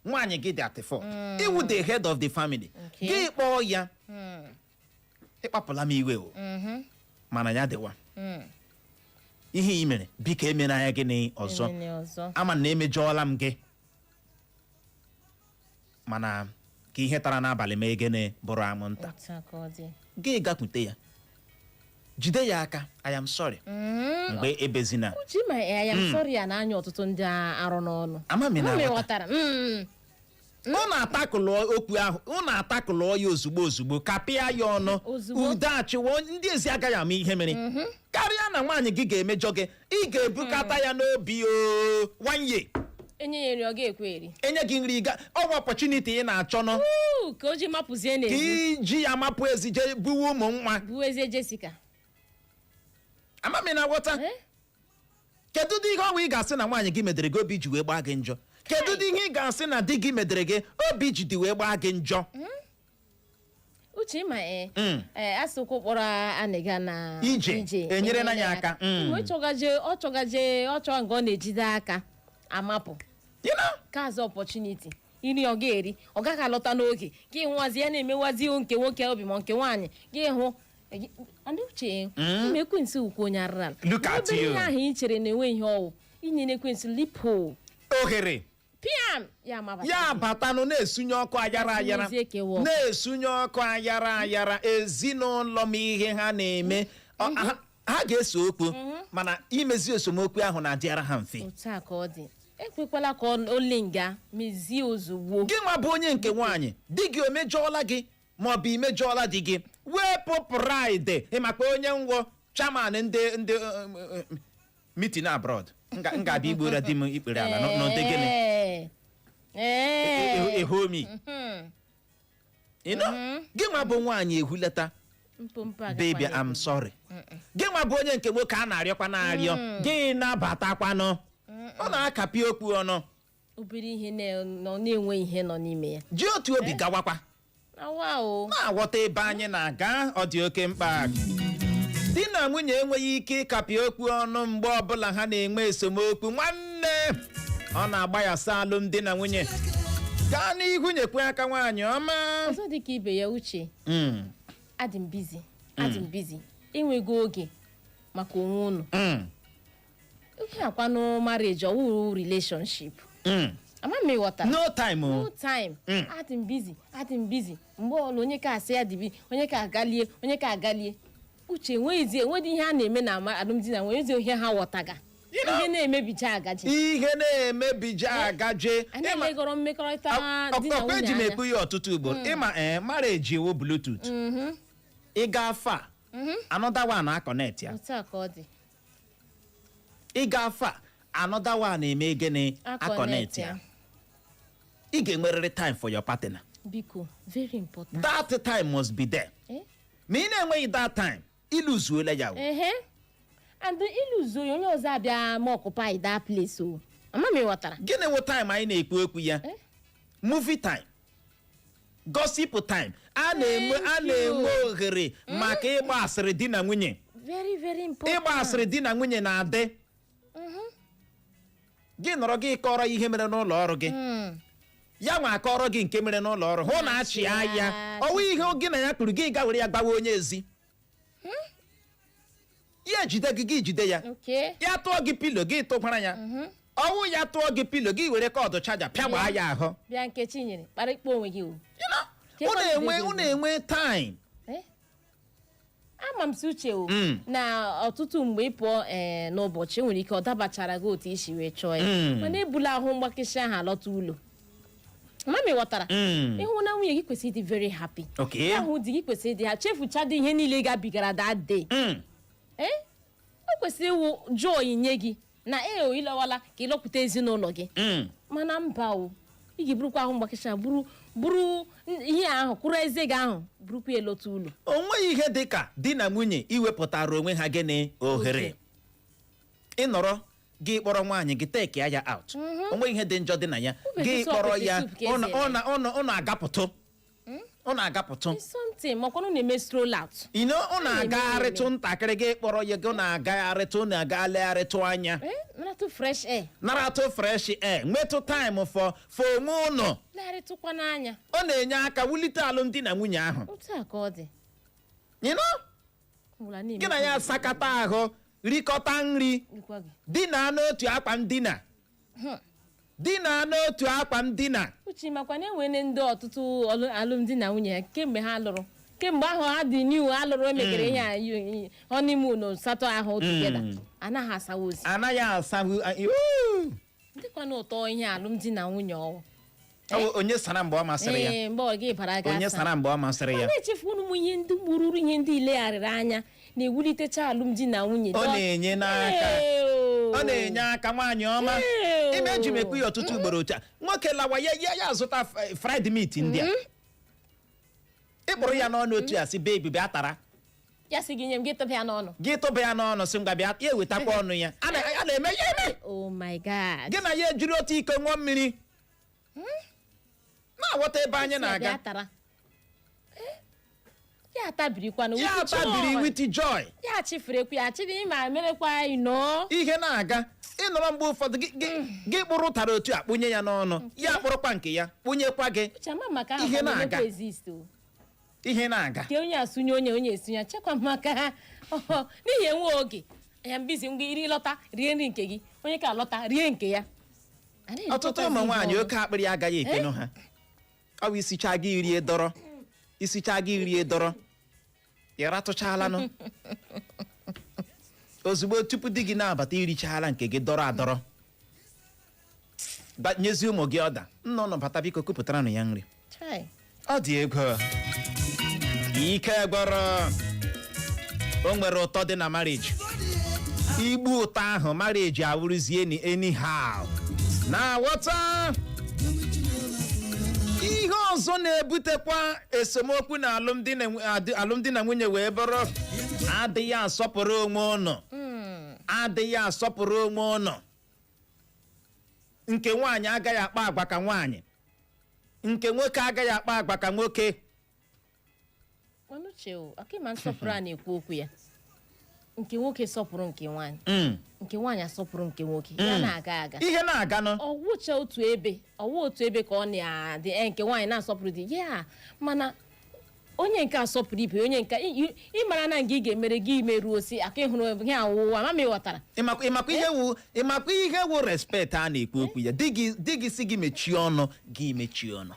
nwaanyị gị dị at fault, iwu the head of the family. Gị kpọọ ya, "Ịkpapụla m iwe o, mana ya dịwa ihe ị mere, biko emere ya gịnị ọzọ." Emene ọzọ. Ama na emejọọla m gị, mana ka ihe tara n'abalị mee gịnị? Bụrụ anwụnta. Otu a ka ọ dị. Gị gakwute ya, jide ya aka, "I am sorry." Mgbe ebezina. Uche, ma ya am sorry ya na-anya ọtụtụ ndị arụ n'ọnụ. Ama m ị Ama m ị na-aghọta. ghọtara. Ụ na-atakụlụ okwu ahụ, ụ na-atakụlụ ya ozugbo ozugbo, kapịa ya ọnụ. Ozugbo. Udo achịwa, ndị ezi agaghị ama ihe mere. Karịa na nwaanyị gị ga-emejọ gị, ị ga-ebukata ya n'obi o one year. Enye ya nri, ọ ga-ekwe eri. Enye gị nri, ga ọwa opportunity ị na-achọ nọ. Uu, ka o ji mapụzie Ka n'ezi. iji ya mapụ ezi jee buwe ụmụ nwa. Buwezie Jessica. Ama m ị na-aghọta. Eh? Kedu ụdị ihe ọnwa ị ga-asị na nwaanyị gị medere gị, obi ji wee gbaa gị njọ? Kedu ụdị ihe ị ga-asị na di gị medere gị, obi ji dị wee gbaa gị njọ? Uche, ma ee, asịkwa kpọrọ anịga na Ije, enyere na ya aka. Ọ chọgaje, ọ chọga nke ọ na-ejide aka amapụ. You know? Ka azụ opportunity. Nri ọ ga-eri, ọ gaghị alọta n'oge. Gị hụwazi ya na-emewazi nke nwoke obi ma nke nwaanyị. Gị hụ ndị uche ime ekwentị ukwu onye arụrụ ala. Look at Obere you. ihe ahụ ị chere na-enwe ihe ọwụ inye n'ekwentị lipo Ohere. Piam, ya mabata. Ya batanụ na-esunye ọkụ ayara ayara. Esunyezie kewa ọkụ. Na-esunye ọkụ ayara ayara ezinụlọ m. Ihe ha na-eme, ha ga-ese okwu, mana imezi esemokwu ahụ na-adịara ha mfe. Otu a ka ọ dị. Ekwekwala ka ole nga mezie ozugbo. Gị nwa bụ onye nke nwaanyị, di gị o mejọọla gị ma ọ bụ imejọọla di gị, wepụ pride. Ịmakpa onye ngwọ chairman ndị meeting abroad, m ga-abịa igbora di m ikpere ala n'ụdị gịnị? Ee. Ehomi gị nwa bụ nwaanyị, ehulata. Mpompo agakwa "Baby, n'ebe. I'm sorry." Gị nwa bụ onye nke nwoke, a na-arịọkwa na-arịọ gị, nabatakwanụ. Ọ na-akapị okwu ọnụ. Obere ihe nọ na-enwe ihe nọ n'ime ya. Ji otu obi gawakwa. Awa o. Na-aghọta ebe anyị na-aga. Ọ dị oke mkpa. Di na nwunye enweghị ike ịkapị okwu ọnụ mgbe ọbụla ha na-enwe esemokwu, nwanne, ọ na-agbanyasa alụmdi na nwunye. Gaa n'ihu, nyekwe aka, nwaanyị ọma. Ọzọ dị ka ibe ya, Uche, adị m busy, adị m busy, enweghị oge maka onwe unu. Ihe akwanụ marriage ọwụrụ relationship. Ama m ịghọtara. No time o. No time. Adị m busy, adị m busy. Mgbe ọla onye ka asị ya dị busy, onye ka agalie, onye ka agalie. Uche, enweghịzi, enweghị ihe a na-eme na alụmdi na nwunye ezi ihe ha ghọtaga. Ihe na-emebicha agaji. Ihe na-emebija agaje. A na-elegọrọ mmekọrịta di na Ọkwa nwunye eji m anya. ekwu ya ọtụtụ ugboro. Ịma, ee, marriage iwu Bluetooth. Ị gaa fa, another one a connect ya. Otu a ka ọ dị. Ị gaa fa, another one eme gịnị? A A connect ya. ya. Ị ga-enwerịrị time for your partner. Biko, very important. That time must be there. Eh? Ma ị na-enweghị that time, ịlụzuola ya o. Ehe, and ịlụzo ya, onye ọzọ abịa ma occupy that place o. Ama m ịghọtara. Gịnị wụ time anyị na-ekwu okwu ya? Eh? Movie time, gossip time, a na-enwe a Thank you. na-enwe ohere maka ịgba asịrị di na nwunye. Very, very important. Ịgba asịrị di na nwunye na-adị. Gị nọrọ, gị kọrọ ihe mere n'ụlọ ọrụ gị, ya nwa akọrọ gị nke mere n'ụlọ ọrụ hụ na achị ya. Ọwụ ihe gị na ya kpuru, gị ga were ya gbawa onye ezi, ya ejide gị, gị jide ya. Ya tụọ gị pillow, gị tụkwara ya. Ọwụ ya tụọ gị pillow, gị were cord charger pịagbaa ya ahụ. Bịa, Nkechi nyere kparịkpa onwe gị o. You know, unu enwe time. Eh? Ama m si, Uche o, na ọtụtụ mgbe ị pụọ ee n'ụbọchị, enwere ike ọ dabachara gị otu isi wee chọọ ya, mana ebula ahụ mgbakịsị ahụ alọta ụlọ. Ama m ịghọtara. Ịhụ na nwunye gị kwesịrị ịdị very happy. Ahụ di gị kwesịrị ịdị ha chefuchado ihe niile gabigara that day. Ee, o kwesịrị ịwụ joy nye gị na ee o ịlọwala ka ịlọpụta ezinụlọ gị. Mana mba o, ị ga-eburukwa ahụ mgbakịsị ahụ, buru buru ihe ahụ kwụrụ eze gị ahụ, burukwa ya lọta ụlọ. O nweghị ihe dị ka di na nwunye iwepụtara onwe ha gịnị? Ohere. Ịnọrọ, gị kpọrọ nwaanyị gị, take ya out. O nweghị ihe dị njọ dị na ya. Ube Gị soup, kpọrọ pepper ya, soup ka esi ụnụ eme. ụnụ ụnụ ụnụ agapụtụ, ụnụ agapụtụ. It's something makwanụ na-eme stroll out. Ino ụnụ Na-eme. agagharịtụ ntakịrị. Gị kpọrọ ya, gị na-agagharịtụ, ụnụ aga legharịtụ anya. Eh, naratụ fresh air. Naratụ fresh air, nwetụ time for onwe ụnụ. Legharịtụkwa n'anya. Ọ na-enye aka wulite alụmdi na nwunye ahụ. Otu a ka ọ dị. You know? Ọbụla na-eme. Gị na ya asakata ahụ, rikọta nri. Dịkwa gị. Dina n'otu akwa ndina, dina n'otu akwa ndina. Uche, makwa na enwere ndị ọtụtụ alụmdi na nwunye ya kemgbe ha lụrụ, kemgbe ahụ ha dị new ha lụrụ, emegere ihe a honeymoon satọ ahụ together, anaghị asawa ozi. Anaghị asahụ. Dịkwa n'ụtọ ihe alụmdi na nwunye ọwụ. Ọ bụ onye sara mgbe ọ masịrị ya. Ee, mgbe ọ gị bara ga Onye asa. sara mgbe ọ masịrị ya. Ọ na-echefu unu m ihe ndị gbururu, ihe ndị ilegharịrị anya na-ewulitecha alụmdi na nwunye. Ọ na-enye n'aka. Ee, o. Ọ na-enye aka, nwaanyị ọma. Ee, o. Ime eji m ekwu ya ọtụtụ ugboro otu a, nwoke lawa, ya azụta fried meat ndị a, ịkpụrụ ya n'ọnụ otu a, sị, "Baby, bịa tara." Ya sị gị nye m, gị tụba ya n'ọnụ. Gị tụba ya n'ọnụ, sị, "Ngwa, bịa." Ya ewetakwa ọnụ ya. A na-eme ya eme. Oh my God. Gị na ya ejiri otu iko ṅụọ mmiri. Na-aghọta ebe anyị Sị ya na-aga. bịa tara. Eh? Ya atabirikwana Ya with atabiri joy. with joy. Ya chịfere ya chịrị ma merekwa ino. Ihe na-aga, ịnọrọ mgbe ụfọdụ gị kpụrụ ụtara otu a kpụnye ya n'ọnụ, ya kpụrụkwa nke ya kpụnyekwa gị. Chama maka ahụ Ihe ka na-aga. na-emekwa exist o. Ihe na-aga. Ke onye asụnye, onye esunye, chekwa maka n'ihi enwe oge ya mbizi ngwa iri lọta rie nri nke gị, onye ka lọta rie nke ya. Anaghị Ọtụtụ erikọtazi ụmụ ihe nwaanyị, ọnụ. oke akpịrị agaghị ekenụ ha. Ọ bụ isicha gị rie dọrọ, isicha gị rie dọrọ, ị ratụchalanụ ozugbo tupu di gị na-abata, irichaala nke gị dọrọ adọrọ. Nyezi ụmụ gị ọda, nna ụnụ bata, biko kupụtaranụ ya nri. Chai. Ọ dị ego ike gwọrọ. O nwere ụtọ dị na marriage. Igbu ụtọ ahụ, marriage awụrụzie ni anyhow. Na-aghọta ihe ọzọ na-ebutekwa esemokwu na alụmdi na nwunye wee bụrụ adịghị asọpụrụ onwe ụnụ, adịghị asọpụrụ onwe ụnụ. Nke nwaanyị agaghị akpa agwa ka nwaanyị, nke nwoke agaghị akpa agwa ka nwoke. Mana uche o, aka ịma nsọpụrụ a na-ekwu okwu ya, nke nwoke sọpụrụ nke nwaanyị, nke nwaanyị asọpụrụ nke nwoke, ya na-aga aga. Ihe na-aganụ. Ọwụcha otu ebe, ọwụ otu ebe ka ọ na-adị. Nke nwaanyị na-asọpụrụ di ya, mana onye nke asọpụrụ ibe onye nke ịmara na nke ị ga-emere gị imeruo si aka ịhụrụ ihe awụwa mama, ị ghọtara? Ịmakwa ihe wu respect a na-ekwu okwu ya? Di gị si gị mechie ọnụ, gị mechie ọnụ.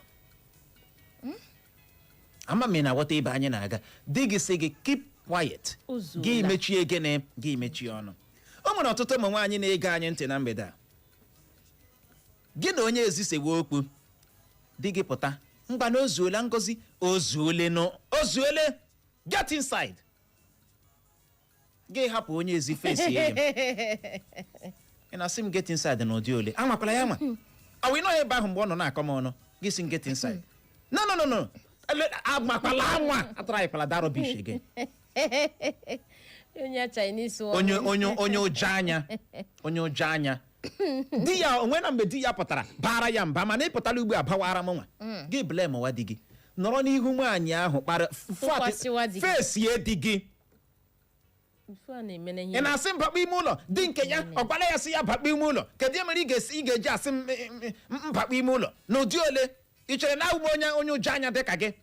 Ama m ị na-aghọta ebe anyị na-aga. Di gị si gị keep quiet, O zuola. gị mechie gịnị? Gị mechie ọnụ. O nwere ọtụtụ ụmụ nwaanyị na-ege anyị ntị na mgbede a. Gị na onye ezisewe okwu, di gị pụta, ngwa na o zuola, Ngozi, o zuole nụ, o zuole, get inside. Gị hapụ onye ezi fesi ya. Ị na-asị m get inside n'ụdị ole? Anwakwala ya nwa ọ wụ ịnọghị ebe ahụ mgbe ọ nọ na-akọ m ọnụ, gị sị m get inside. No, no, no, no. Agbakwala anwa ataraghịkwala that rubbish again. Onye Chinese one. Onye ụjọ anya, onye ụjọ anya. Di ya onwe na mgbe di ya pụtara bara ya mba, mana ị pụtara ugbu a bawara m nwa gị. Blame wa di gị nọrọ n'ihu nwaanyị ahụ kpara. Tụkwasịwa di gị. Fesie di gị. Ife a na-eme na ihe. Ị na-asị m bakpa ime ụlọ, di nke ya ọ gwara ya sị ya bakpa ime ụlọ. Kedu ihe mere ị ga-esi ị ga-eji asị m m bakpa ime ụlọ n'ụdị ole? Ị chere na awụ m onye ụjọ anya dị ka gị?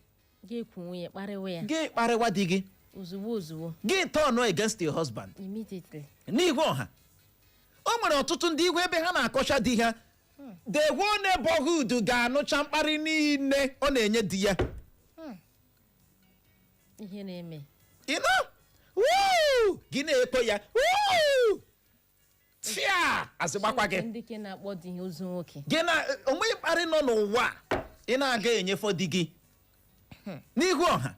Ga-ekwu nwunye kparịwa ya. Gị kparịwa di gị. Ozugbo ozugbo. Gị turn against your husband. Immediately. N'ihu ọha. O nwere ọtụtụ ndị ihu ebe ha na-akọcha di ha, the whole neighborhood ga-anụcha mkparị niile ọ na-enye di ya. Ihe na-eme. You know? Woo! Gị na-ekpo ya. Woo! Tia! Azịgbakwa gị. Ndị ke na-akpọ di ha ozu nwoke. Gị na onweghị mkparị nọ n'ụwa a, ị na-aga enyefọ di gị n'ihu ọha.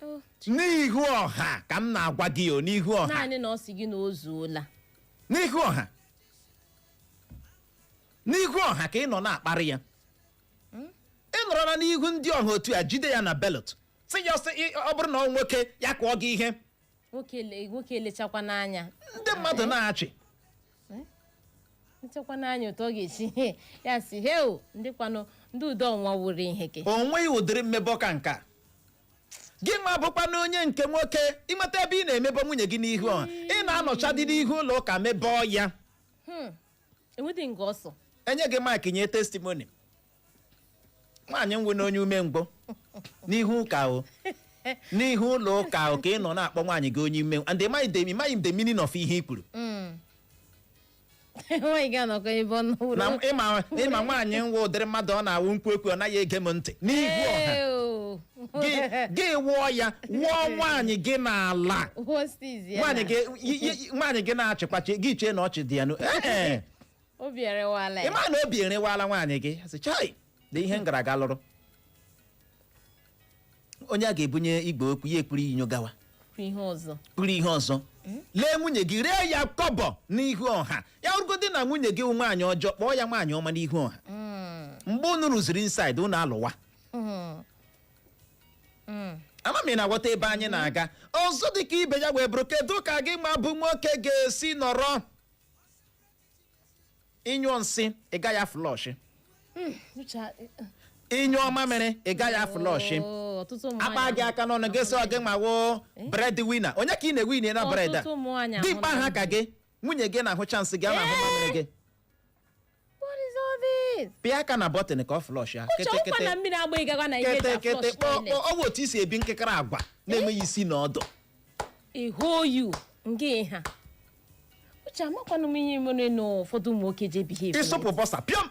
Oh. N'ihu ọha ka m na-agwa gị o, n'ihu ọha. Naanị na ọ sị gị na o zuola. N'ihu ọha, n'ihu ọha ka ị nọ na-akparị ya. Ị nọrọla n'ihu ndị ọha otu a jide ya na belt, sị ya ọsị ọ bụrụ na ọ nwoke ya kụọ gị ihe. Nwoke elechakwa n'anya. Ndị mmadụ na-achị. Nchekwa n'anya otu ọ ga-esi ya si heo, ndị kwanụ ndị udo ọnwa wuru ihe ke. O nweghị ụdịrị mmebọ ka nke a. Gị nwa bụkwa na onye nke nwoke, ịnweta ebe ị na-emebọ nwunye gị n'ihu ọha, ị na-anọcha dị n'ihu ụlọ ụka mebọọ ya. Enwedị nga ọsọ. Enye gị mic, nye testimony. Nwaanyị nwụ na onye umengwụ n'ihu ụka o, n'ihu ụlọ ụka o, ka ị nọ na-akpọ nwaanyị gị onye umengwụ, and ịmaghị the meaning of ihe i kwuru. Nwaanyị ga-anọkọ ebe ọ nọ. Na ịma nwaanyị nwụ ụdịrị mmadụ ọ na-awụ nkwu ekwu, ọ naghị ege m ntị n'ihu ọha. Gị wụọ ya, wụọ nwaanyị gị n'ala. Nwaanyị gị nwaanyị gị na-achịkwachi gị, chee na ọchị dị ya nụ ee. Obi erewala ya. Ịma na obi erewala nwaanyị gị. Sị chai dị ihe m gara aga lụrụ onye a ga-ebunye igwe okwu ya ekpuru inyo gawa. Ihe ọzọ. Kpuru ihe ọzọ. Lee nwunye gị, ree ya kọbọ n'ihu ọha. Ya rugodi na nwunye gị wụ nwaanyị ọjọọ, kpọọ ya nwaanyị ọma n'ihu ọha. Mgbe unu rụziri inside, unu alụwa. Ama m ị na-aghọta ebe anyị na-aga. Ọzọ dị ka ibe ya wee bụrụ, kedu ka gị ma bụ nwoke ga-esi nọrọ ịnyụọ nsị, ị gaghị flush? Uche. Ịnyụọ mamịrị, ị gaghị aflush. Oh, ọtụtụ ụmụ Akpa nwaanyị gị aka n'ọnụ, gị sị ọ gị nwawo bread winner. Onye ka ị na-ewin na bread a? Ọtụtụ ụmụ nwaanyị Dimkpa ahụ ha ka gị, nwunye gị na-ahụ chance gị, a na-ahụ mamịrị gị. What is all this? Pịa aka na button ka ọ flush ya. Uche, ọkwa na mmiri agba ịgagwa na ihe eji Kete kete. aflush Kpọọ toilet. kpọọ. Ọ bụ otu isi ebi nkịkịrị agwa na-enweghị isi na ọdụ. Iho you nga ha. Uche, amakwanụ m ihe mere na ụfọdụ ụmụ nwoke ji ebehave. Ịsụpụ bọsa pịọm.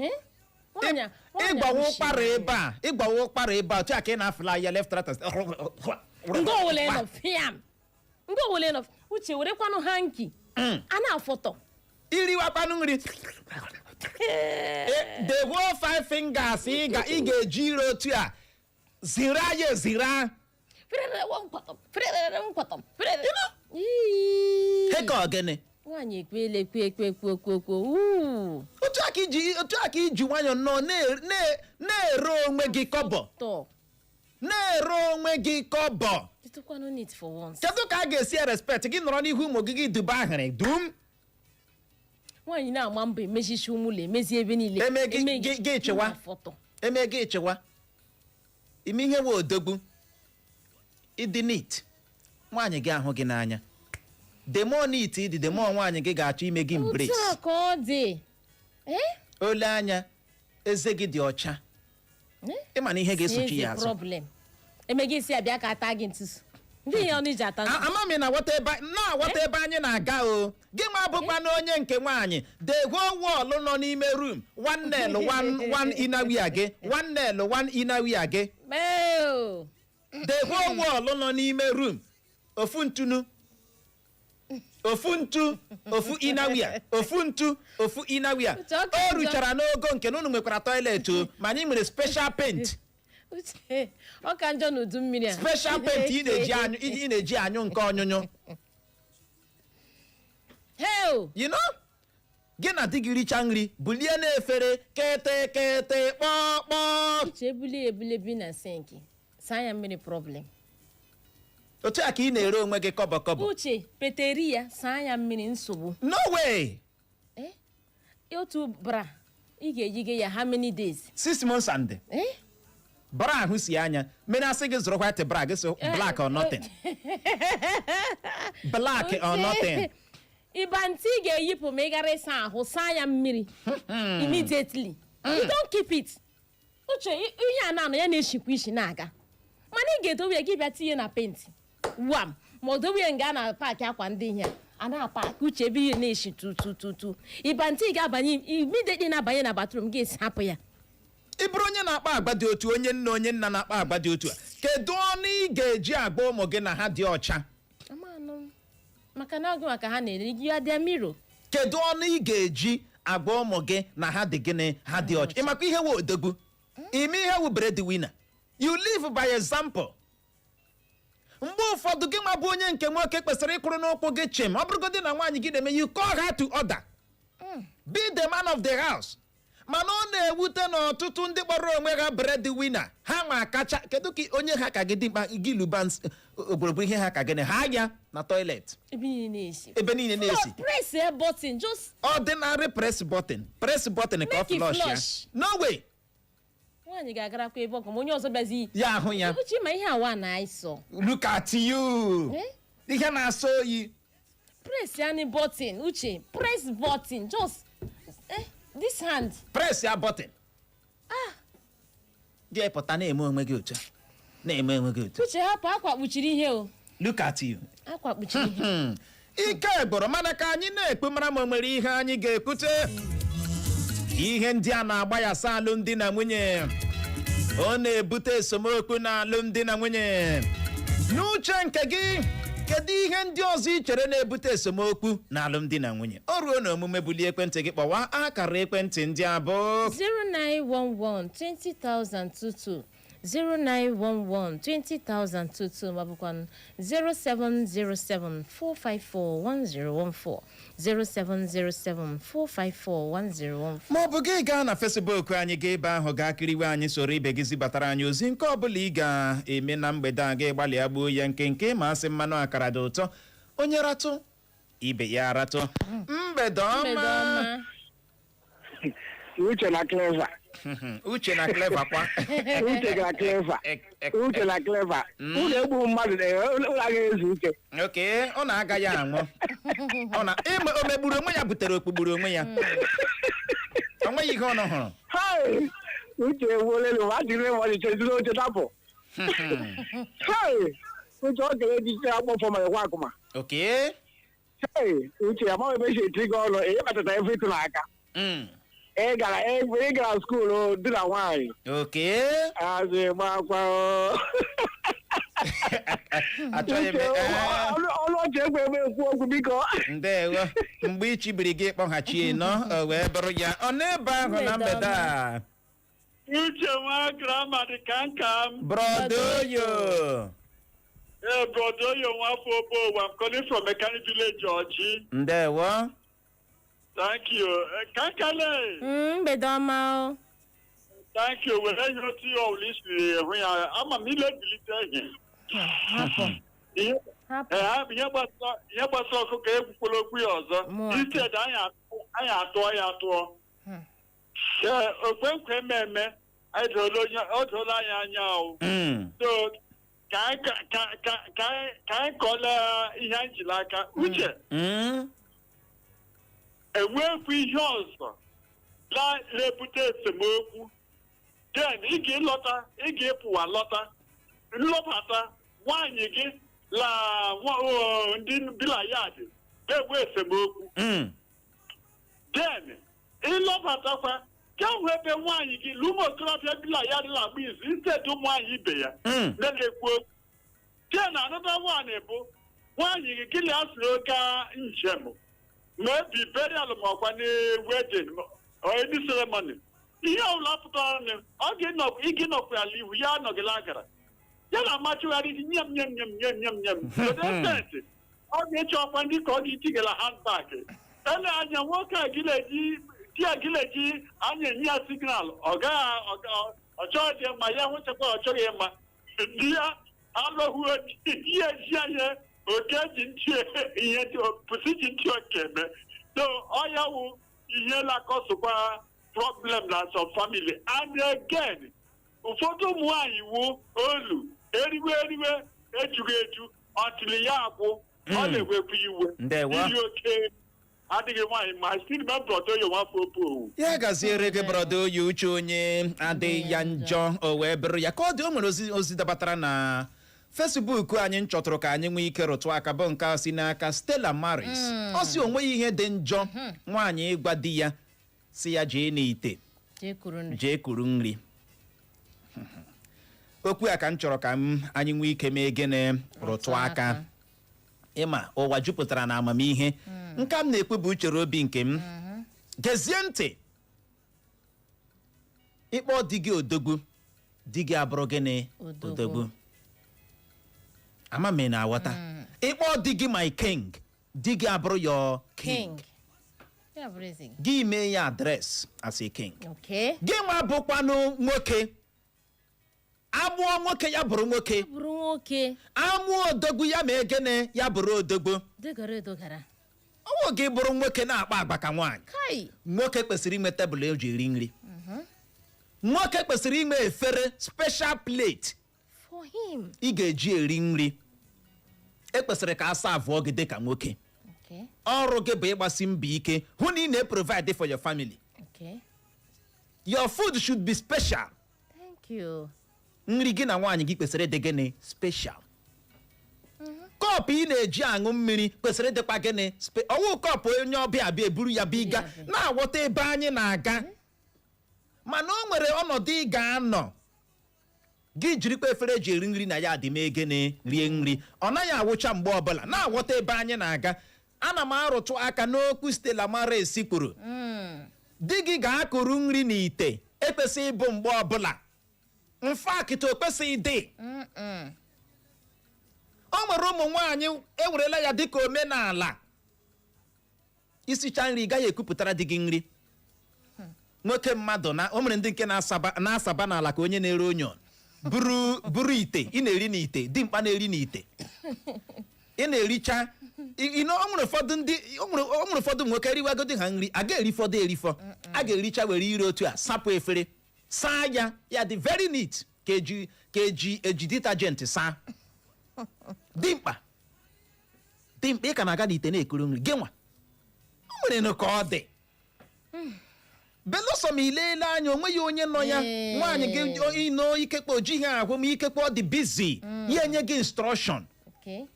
Eh? Nwaanyị Ịgbawa ahụ ụkpara ebe a, ịgbawa ụkpara ebe a, otu a ka ị na-afụla ya left, right and Nga owele nọ fiam, nga owele nọ. Uche, werekwanụ hanky a na-afọtọ. Iriwakwanụ nri. The whole five fingers ị ga-eji ire otu a zira ya ezira. Ferere nkwatọm, ferere nkwatọm, ferere. Ii. Heka ogene. Nwaanyị ekwela ekwe ekwe ekwe ekwe ekwe uu. Otu a ka iji nwayọọ nnọọ na-ere onwe gị kọbọ. Tọ. Na-ere onwe gị kọbọ. Tụtụkwanụ neat for once. Kedu ka a ga-esi respect gị nọrọ n'ihu ụmụ gị, gị duba ahịrị dum? Nwaanyị na-agba mbọ emechichi ụmụ ụlọ, emezi ebe niile. Eme gị chịwa. Fọtọ. Eme gị chịwa ime ihe wee odogwu ịdị neat, nwaanyị gị ahụ gị n'anya. The more neat ịdị, the more nwaanyị gị ga-achọ ime gị Otu embrace. a ka ọ dị. Eh? Ole anya eze gị dị ọcha. Eh? Ịma na ihe ga-esochi ya Ezi azụ. Problem eme gị isi abịa ka ata gị ntụsụ ndị ihe ọnụ iji ata ntụsụ. Ama m ị na-aghọta ebe na-aghọta ebe anyị na-aga o. Gị nwa bụkwa na onye nke nwaanyị, the whole wall nọ n'ime room, one nail, one one innerwear gị, one nail, one innerwear gị. Mee o. The whole wall nọ n'ime room, ofu ntunu, ofu ntu, ofu innerwear, ofu ntu, ofu innerwear. Uche, ọ ka O njọ. ruchara n'ogo nke na unu nwekwara toilet o, ma anyị nwere special paint. Uche, ọ ka njọ n'udu mmiri a. Special paint ị na-eji anyụ, ị na-eji anyụ nke ọnyụnyụ. Heo. You know, gị na di gị richa nri, bulie n'efere, kete kete kpọọ kpọọ. Uche, ebuli ebule bi na sink, saa ya mmiri, problem. Otu a ka ị na-ere onwe gị kọbọ kọbọ. Uche, peteri ya, saa ya mmiri, nsogbu. No way. Eh? Otu bra ị ga-eyige ya how many days? 6 months and Eh? bra ahụ si anya mere asị gị zụrụ white bra, gị so black or nothing, black or nothing. Ịba ntị ị ga-eyipụ ma ị gara ịsa ahụ, saa ya mmiri immediately. You don't keep it. Uche, ihe a na-anọ ya na-eshikwa ishi na-aga, mana ị ga-edowe ya, gị bịa tinye na penti wam, ma ọ dowe ya nga a na-apaki akwa ndị ihe a na-apaki. Uche, ebe ihe na-eshi tu tu tu tu, ịba ntị ị ga-abanye immediately, na-abanye na bathroom, gị hapụ ya. Ị bụrụ onye na-akpa agba dị otu, onye nna, onye nna na-akpa agba dị otu a, kedu ọnụ ị ga-eji agba ụmụ gị na ha dị ọcha? Amanụ m. Maka na ọgụ maka ha na-ere gị ya dị miro. Kedu ọnụ ị ga-eji agwa ụmụ gị na ha dị gịnị, ha dị ọcha? Ị makwa ihe wụ odogwu ime, ihe wụ breadwinner? You live by example. Mgbe ụfọdụ, gị nwa bụ onye nke nwoke kwesịrị ịkwụrụ n'ụkwụ gị chim. Ọ bụrụgodị na nwaanyị gị na-eme, you call her to order. Be the man of the house. Mana ọ na-ewute na ọtụtụ ndị kpọrọ onwe ha breadwinner, ha nwa kacha. Kedu ka onye ha ka gị dị mkpa gị luba ogborogboro ihe ha ka gịnị ha ya na toilet? Ebe niile na-esi. Ebe niile na-esi. Press a button, just Ordinary press button, press button ka ọ Make it flush ya. flush. No way. Nwaanyị ga-agarakwa ebe ọkụ ma onye ọzọ bịazi. Ya ahụ ya. Uche, ma ihe awa na ịsọ. Look at you. Eh? Ihe na-asọ oyi. Press any button. Uche, press button, just this hand. Press ya button. Gị pụta na-eme onwe gị otu a, na-eme onwe gị otu a. Uche, hapụ akwa kpuchiri ihe o. Look at you. Akwa kpuchiri ihe. Ike gwụrụ, mana ka anyị na-ekpu mara ma o nwere ihe anyị ga-ekwute. Ihe ndị a na-agba ya sa alụmdi na nwunye, ọ na-ebute esemokwu na alụmdi na nwunye. N'uche nke gị, kedu ihe ndị ọzọ ị chere na-ebute esemokwu na alụmdi na nwunye? O ruo na omume, bulie ekwentị gị kpọwa akara ekwentị ndị abụọ. 0911 20022, 0911 20022, maọbụkwa 0707 454 1014, 0707 454 1014. Ma ọ bụ gị gaa na Facebook anyị, gaa ebe ahụ gaa kiriwe anyị, soro ibe gị zibatara anyị ozi. Nke ọbụla ị ga-eme na mgbede a, gị gbalịa gbuo ya nkenke, ma asị mmanụ akara dị ụtọ, onye ratụ ibe ya aratụ. Mgbede Mgbede ọma. ọma. Uche na Clever. Uche na Clever kwa. Uche na Clever. Uche na Clever. Unu egbu mmadụ na ụlọ agaghị ezu ike. Oke, ọ na-agaghị anwụ. Ọ na ime o megburu onwe ya, butere okpugburu onwe ya. O nweghị ihe ọ nọ hụrụ. Hai! Uche ewuola elu ma jiri m ọchịchị ezuru oche dapụ. Hai! Uche, ọ kere ejiji akpọfọ ma ekwe akụma. Oke. Hai! Uche, amaghị ebe esi eti gị ọnụ, ị kpatata everything aka. Ị gara school di na nwaanyị. Oke. Azị gbakwa o. Achọghị m. Uche, ọnụ ọchị egbe egbe ekwu okwu, biko. Ndewo. Mgbe ichi biri gị kpọghachie nọ, o wee bụrụ ya ọ n'ebe ahụ na mgbede a. Uche nwa grama dị ka nka m. Brodoyo. Ee, Brodoyo nwafọ Obowo. I'm calling from Mechanic Village, Ọchị. Ndewo. Thank you. Kankale. Mgbede ọma o. Thank you. Were ihe otu ya ọbụla isiri hụ ya. Ama m ile bilite ihe. Hapụ. Ihe Hapụ. ee, ihe gbasara ọkụkọ, ekwukwala okwu ya ọzọ. Mụọ. Instead, anyị atụọ ya atụọ. Ee, okwenkwe ememe anyị doola onye ọ doola anyị anya o. So ka anyị ka ka ka ka anyị ka anyị kọọla ihe anyị jiri aka, Uche. Enwekwu ihe ọzọ na-ebute esemokwu, then ị ga-ịlọta, ị ga-ịpụwa lọta, nlọbata nwaanyị gị la ndị bila yad ga-enwe esemokwu. Then ịlọbatakwa kemgbe ebe nwaanyị gị na ụmụ okorobịa bila yad na-agba izu instead ụmụ nwaanyị ibe ya na-ekwu okwu. Then another one bụ nwaanyị gị, gịnị a sịrị gaa njem, maybe burial ma ọkwa na wedding or any ceremony, ihe ọbụla pụtara nụ, ọ ga-enọ, ị ga-enọkwa ala ihu ya anọgịla agara ya na amachụgharị gị, nye m, nye m, nye m, nye m, nye m, nye m. To the extent ọ ga-eche ọkwa ndị ka ọ ga-etigala handbag ele anya nwoke a gị na-eji di ya gị na-eji anya enye ya signal, ọ gaghị ọ chọghị dị mma ya hụchakwa, ọ chọghị ịma di ya alọhuo di ya eji anya oke ji ntị ihe dị pụsị ji ntị oke eme. So ọ ya wụ ihe na-akọsụkwa problem na some family. And again, ụfọdụ ụmụ nwaanyị wu olu eriwe eriwe ejughị eju ọtịlị ya agwụ, ọ na-ewekwa iwe. Ndewo. Iri oke adịghị nwaanyị ma still remember Otoyo nwafọ opu owu. Ya gaziere gị, brother Oyi. Uche onye adịghị ya njọ, o wee bụrụ ya ka ọ dị. O nwere ozi dabatara na Facebook anyị m chọtụrụ ka anyị nwee ike rụtụ aka, bụ nke a si n'aka Stella Maris. Ọ si onweghị ihe dị njọ nwaanyị ịgwa di ya si ya jee n'ite jee kuru nri. Jee kuru nri. Okwu a ka m chọrọ ka m anyị nwee ike mee gịnị? Rụtụ aka. Ịma ụwa jupụtara na amamihe. Nke m na-ekwu bụ uchere obi nke m. Gezie ntị. Ịkpọ di gị odogwu, di gị abụrụ gịnị? Odogwu. Odogwu. Ama m ị na-aghọta. Ịkpọ di gị my king, di gị abụrụ your king. King ya bụrụ eze gị. Gị mee ya address as a king. Okay. Gị nwa bụkwanụ nwoke, amụọ nwoke ya bụrụ nwoke. Bụrụ nwoke. Amụọ odogwu ya mee gịnị? Ya bụrụ odogwu. Dogara edogara. Ọnwụ gị bụrụ nwoke na-akpa agba ka nwaanyị. Kai. Nwoke kwesịrị inwe tebụl eji eri nri. Nwoke kwesịrị inwe efere, special plate for him. ị ga-eji eri nri. Ekwesịrị ka a serve gị dịka nwoke. Ọrụ gị bụ ịgbasi mbọ ike hụ na ị na-provide for your family. Your food should be special. Thank you. Nri gị na nwaanyị gị kwesịrị ịdị gịnị? Special. Kọpụ ị na-eji aṅụ mmiri kwesịrị ịdịkwa gịnị? Ọwụ kọpụ onye ọbịa abịa eburu ya bụ ịga Ya bịa. na-aghọta ebe anyị na-aga. Mana o nwere ọnọdụ ị ga-anọ, gị jirikwa efere eji eri nri na ya dị mee gịnị? Rie nri. Ọ naghị awụcha mgbe ọbụla. Na-aghọta ebe anyị na-aga. Ana m arụtụ aka n'okwu Stella Maris kwuru. Di gị ga-akụrụ nri n'ite ekwesịghị ịbụ mgbe ọbụla. Mfakịta o kwesịghị dị. O nwere ụmụ nwaanyị ewerela ya dịka omenala, isicha nri, gaghị ekupụtara di gị nri. Nwoke mmadụ na o nwere ndị nke na-asaba na-asaba n'ala ka onye na-ere onion, buru buru ite ị na-eri n'ite, dimkpa na-eri n'ite ị na-ericha. O nwere ụfọdụ ndị o nwere ụfọdụ ụmụ nwoke riwagodi ha nri, a ga-erifọdụ erifọ, a ga-ericha were ire otu a sapụ efere. Saa ya, ya dị very neat, ka eji detergent saa. Dimkpa, dimkpa, ị ka na-aga n'ite na-ekuru nri gị nwa. O nwere nụ ka ọ dị, belụsọ ma ilele anya, onweghị onye nọ ya. Nwaanyị gị ịnọ, ikekpe o jighị ahụ, ma ikekpe ọ dị busy, ya enye gị instruction.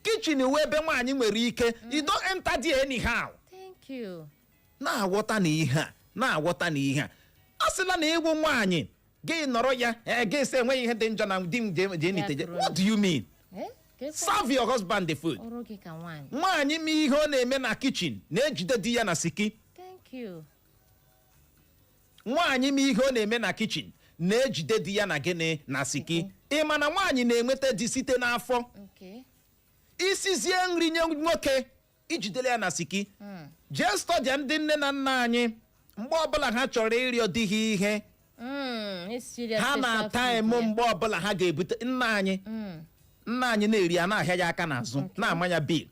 Kitchen wee ebe nwaanyị nwere ike, you don't enter there anyhow. Thank you. Na-aghọta na ihe a, na-aghọta na ihe a, a sịla na ịwụ nwaanyị gị nọrọ ya, gị sị enweghị ihe dị njọ na di m jee n'ite kụrụ. What do you mean? Eh? Ka ekwe- Serve your husband the food. Ọrụ gị ka nwaanyị. Nwaanyị ma ihe ọ na-eme na kitchen na-ejide di ya na siki. Thank you. Nwaanyị ma ihe ọ na-eme na kitchen na-ejide di ya na gịnị? Na siki. Ị ma na nwaanyị na-enweta di site n'afọ. Isizie nri nye nwoke, ijidere ya na siki. Jee study ndị nne na nna anyị, mgbe ọbụla ha chọrọ ịrịọ di ha ihe, Esiri ya ha special na-ata food emu ya. Mgbe ọbụla ha ga-ebute nna anyị, nna anyị na-eri ya, na-ahịa ya aka n'azụ, na-ama ya bil.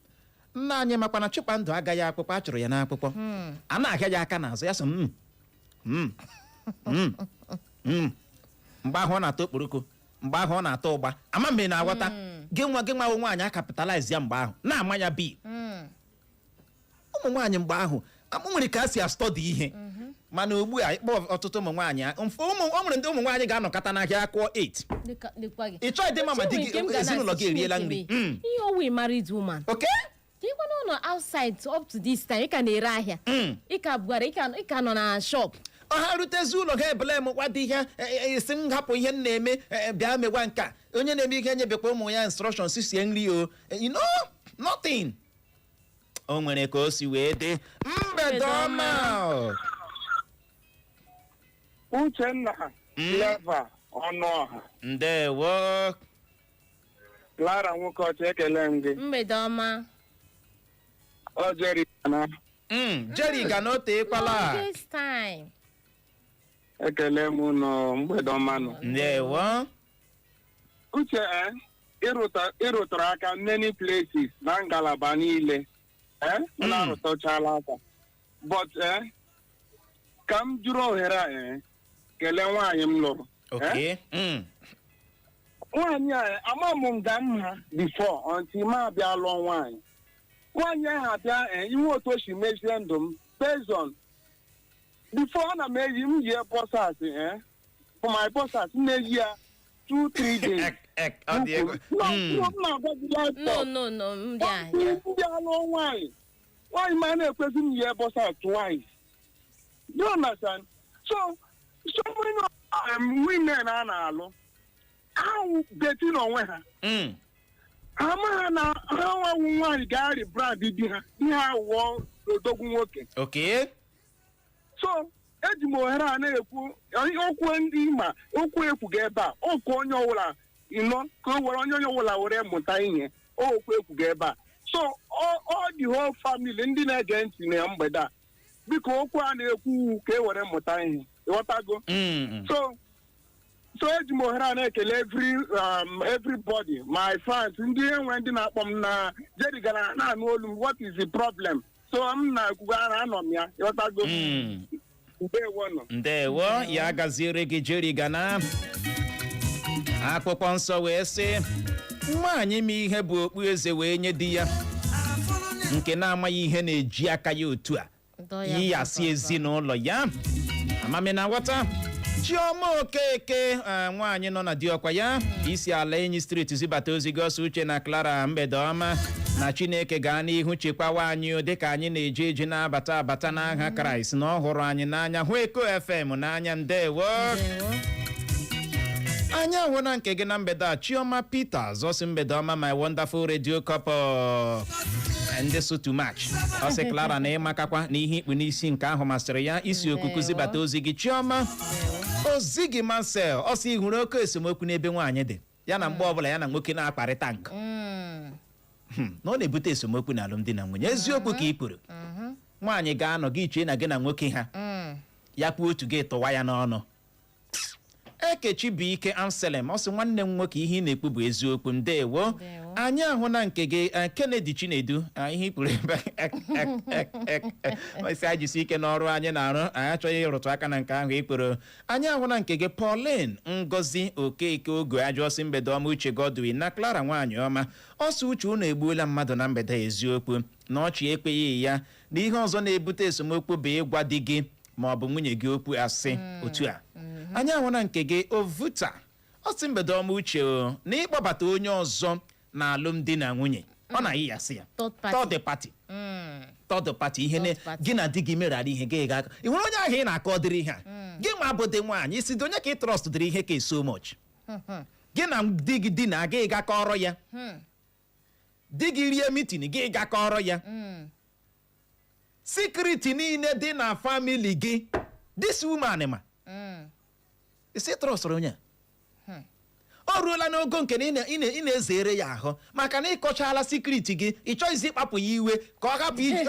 Nna anyị makwa na Chụkpandụ agaghị akwụkwọ, a chụrụ ya n'akwụkwọ, a na-ahịa ya aka n'azụ, ya sị Mgbe ahụ ọ na-ata okporoko, mgbe ahụ ọ na-ata ụgba, ama m ị na-aghọta. Gị nwa, gị nwa nwaanyị, acapitalize ya mgbe ahụ, na-ama ya bil. Ụmụ nwaanyị mgbe ahụ amụ nwere ka a si astudy ihe, mana ugbu a, ịkpọ ọtụtụ ụmụ nwaanyị ụmụ o nwere ndị ụmụ nwaanyị ga-anọkọta n'ahịa akụọ 8. Lekwa gị. Ị chọghị dị mma ma di gị, Chinwe nke m ga ezinụlọ na-asị gị eriela Chineke nri. mee. Ihe owu married woman. Ka ịkwa n'ụlọ outside up to this time, ị ka na-ere ahịa. Ị ka bugara, ị ka nọ na shop. Ọ ha rutezi ụlọ ha, ebele m kwa dị ihe esi m hapụ ihe m na-eme, bịa megwa nka. Onye na-eme ihe nyebekwa ụmụ ya instructions sie nri o. You know nothing. O nwere ka o si wee dị. Mgbede ọma o. Uchenna Leva Ọnụọha. Ndewo. Lara nwoke ọcha, ekele m gị. Mgbede ọma. Ọ Jerry na. Jerry ga na ote ịkwala. Longest time. Ekele m unu, mgbede ọma nọ. Ndewo. Uche, ịrụtara aka many places na ngalaba niile, m na-arụtachala aka, but ka m jụrụ ohere a kelee nwaanyị m lụrụ. Nwaanyị a, ama m nga m ha before until m abịa lụọ nwaanyị. Nwaanyị ahụ abịa, ihe otu o si mezie ndụ m based on before, ana m eyi, m yie boxers, for my boxers, m na-eyi ya 2-3 days. Ek, ek, ọ dị egwu. M na-agwa gị live No, talk. no, no, ndị a Ndị ya. ndị alụ nwaanyị, nwaanyị ma na-ekwesị m yie boxers twice. Do you understand? So many women a na-alụ ahụ beti n'onwe ha. Ha ma ha na ha nwawu nwaanyị ga-arị brand di ha, ihe awụọ odogwu nwoke. So eji m ohere a na-ekwu okwu ndị ma okwu ekwuga ebe a, okwu onye ọbụla ịnọ ka o were onye ọbụla were mụta ihe, okwu ekwuga ebe a. So all the whole family ndị na-ege ntị na mgbede a, biko, okwu a na-ekwu ka e were mụta ihe, ịghọtago? So eji m ohere a na-ekele everybody, my fans, ndị enwe ndị na-akpọ m na Jerry gara na-anụ olu m, "What is the problem?" So m na-ekwugara anọ m ya, ịghọtago? Ndewo nọ. Ndewo, ya gaziere gị, Jerry Gana. Akwụkwọ nsọ wee sị, nwaanyị ma ihe bụ okpu eze wee nye di ya, nke na-amaghị ihe na-eji aka ya otu a Dọọ ya yiyasị ọsọ ọsọ. Ezinụlọ ya amami na nghọta. Chioma Okeke, nwaanyị nọ na diọkwa ya isi ala Enyi Street zibata ozi gị, ọsọ, "Uche na Clara, mgbede ọma, na Chineke gaa n'ihu chekwawa anyị dịka anyị na-eje eje na-abata abata n'aha Kraịst, na ọ hụrụ anyị n'anya, hụ Eko FM n'anya." Ndewo. Ndewo. Anyị ahụna nke gị na mgbede a, Chioma Peter zọsi, "Mgbede ọma, my wonderful radio couple ndị so too much." Ọ sị, "Clara na ịmakakwa na ihe ikpu n'isi nke ahụ masịrị ya." Isi okuku Ndewo. zibata ozi gị, Chioma. Ozi gị Mansel, ọ sị, "Hụrụ oke esemokwu n'ebe nwaanyị dị ya na mgbe ọbụla ya na nwoke na-akparịta nkụ, na ọ na-ebute esemokwu na alụmdi na nwunye." Eziokwu ka ị kwuru. Nwaanyị ga-anọ gị chee na gị na nwoke ha ya kwuo otu, gị tụwa ya n'ọnụ. Ekechi bụ ike Anselm, ọ sị, "Nwanne m nwoke, ihe ị na-ekwu bụ eziokwu." Ndewo. Ndewo. Anyị ahụ na nke gị, Kennedy Chinedu, ihe i kwuru ebe isi anyị jisi ike n'ọrụ anyị na-arụ, anyị achọghị ịrụtụ aka na nke ahụ i kwuru. Anyị ahụ na nke gị, Pauline Ngozi Okeke Ogo Ajọsị, mgbede ọma, Uche Godwin na Clara nwaanyị ọma. Ọsọ uche unu egbuola mmadụ na mgbede a, eziokwu na ọchị ekweghị ya na ihe ọzọ na-ebute esemokwu bụ ịgwa di gị ma ọ bụ nwunye gị okwu asị otu a. Anyị ahụ na nke gị, Ovuta, ọ sị mgbede ọma, Uche o, na ịkpọbata onye ọzọ na alụmdi na nwunye, ọ na-ayị ya sị ya Third party. Third party. Third party, ihe Third party. gị na di gị merara ihe, gị ga ị nwere onye ahụ ị na-akọ dịrị ihe a, gị ma bụ dị nwaanyị isi dị onye ka ị trust dịrị ihe ka so much. Gị na di gị di na gị gakọrọ ya, di gị rie meeting, gị gakọrọ ya secret niile dị na family gị, this woman ma isi trustụrụ onye a. O ruola n'ogo nke na ị na-ezere ya ahụ maka na ịkọchala secret gị, ị chọghịzi ịkpapụ ya iwe ka ọ hapụ iji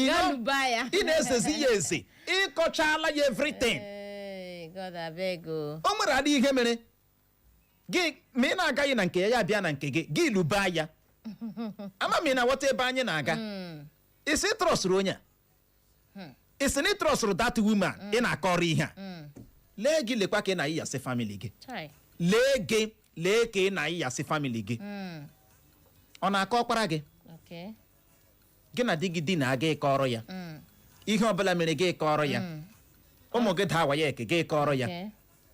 Gaa lụba ya. Ị na-ezezi ya eze, ịkọchala ya everything. Hey, God abeg o. O nwere adị ihe mere gị ma ị na-agaghị na nke ya, ya bịa na nke gị, gị lụba ya. Ama m ị na-aghọta ebe anyị na-aga. Isi trustụrụ onye a, isi na ị trustụrụ that woman ị na-akọrọ ihe a. Lee gị, lekwa ka ị na-ayịyasị family gị. Chai. Lee gị, lee ka ị na-ayịyasị family gị. Ọ na-akọ ọkpara gị. Gị na di gị di na-aga ịkọrọ ya ihe ọbụla mere, gị kọrọ ya. Ụmụ gị daa WAEC, gị kọrọ ya.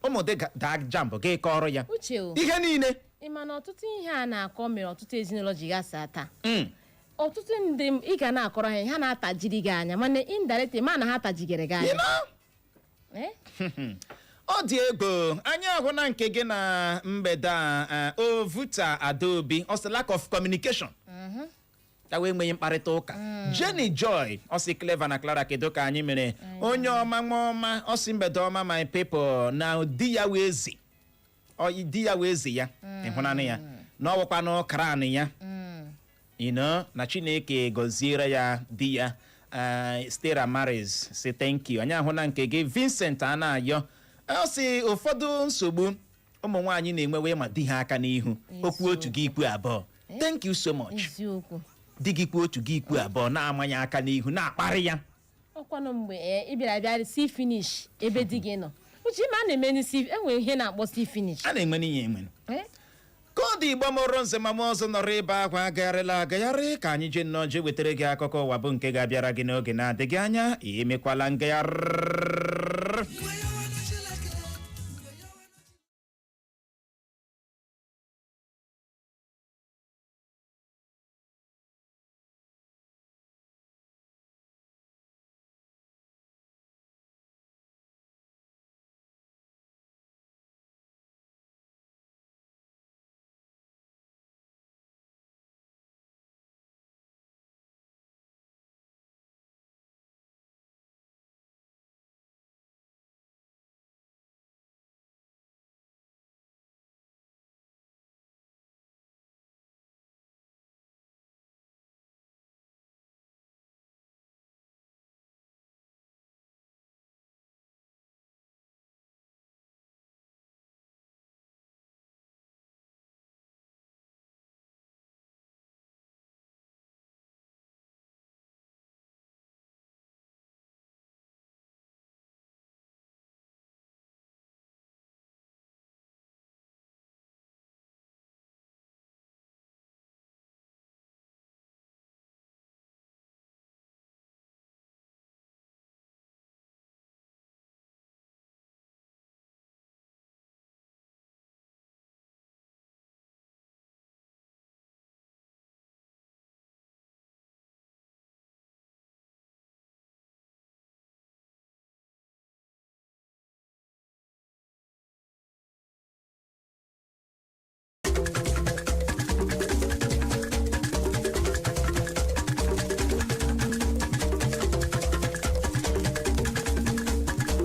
Ụmụ gị daa JAMB, gị kọrọ ya. Uche o. Ihe niile. Ị ma na ọtụtụ ihe a na-akọ mere ọtụtụ ezinụlọ ji ghasaa taa? Ọtụtụ ndị ị ga na-akọrọ ha, ha na-atajiri gị anya, mana indirectly ma na ha tajigere gị You anya. know? Eh? Ọ dị ego. Anyị ahụ na nke gị na mgbede a, Ovuta Adaobi, ọ sị lack of communication, ya wee nweghị mkparịta ụka. Jenny Joy, ọ sị Clever na Clara, kedu ka anyị mere? Onye ọma nwa ọma, ọ sị mgbede ọma, my people, na di ya wee zi ọ di ya wee zi ya ịhụnanụ ya na ọwụkwanụ kran ya na Chineke gọziere ya di ya. Stera Maris si thank you. Anyị ahụ na nke gị, Vincent Anayo, ọ sị ụfọdụ nsogbu ụmụ nwaanyị na-enwewe ma di ha aka n'ihu okwu otu gị ikwu abụọ. Thank you so much. Eziokwu. Di gị kwuo otu, gị ikwu abụọ, na-amanye aka n'ihu, na-akparị ya. Ọkwanụ mgbe ị bịara bịa see finish ebe di gị nọ. Uche, ma a na-eme n'isi, enwere ihe na-akpọ see finish. A na-enwe n'ihe enwe. Eh? Koodu Igbo mụrụ nze ma mụ ọzọ nọrọ ebe ahụ agagharịla agagharị ka anyị jee nnọọ jee wetara gị akụkọ ụwa bụ nke ga-abịara gị n'oge na-adịghị anya. Emekwala ngagharị.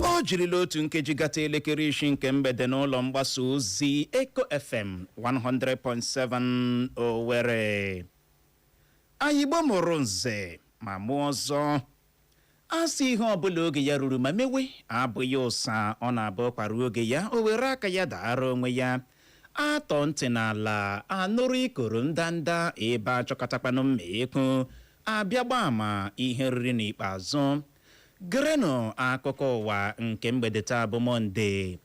O jirila otu nkeji gata elekere 6 nke mgbede n'ụlọ mgbasa ozi Eco FM 100.7 Owerri. Anyị mụrụ nze ma mụọ ọzọ, asị ihe ọbụla oge ya ruru ma mewe abụghị ụsa, ọ na-abụ kwara oge ya o were aka ya daara onwe ya. Atọ ntị n'ala anụrụ ikoro ndanda ebe achọkọtakwanụ mma ekwu abịa gbaa ama ihe riri n'ikpeazụ. Gerenụ akụkọ ụwa nke mgbede taa bụ Mọnde,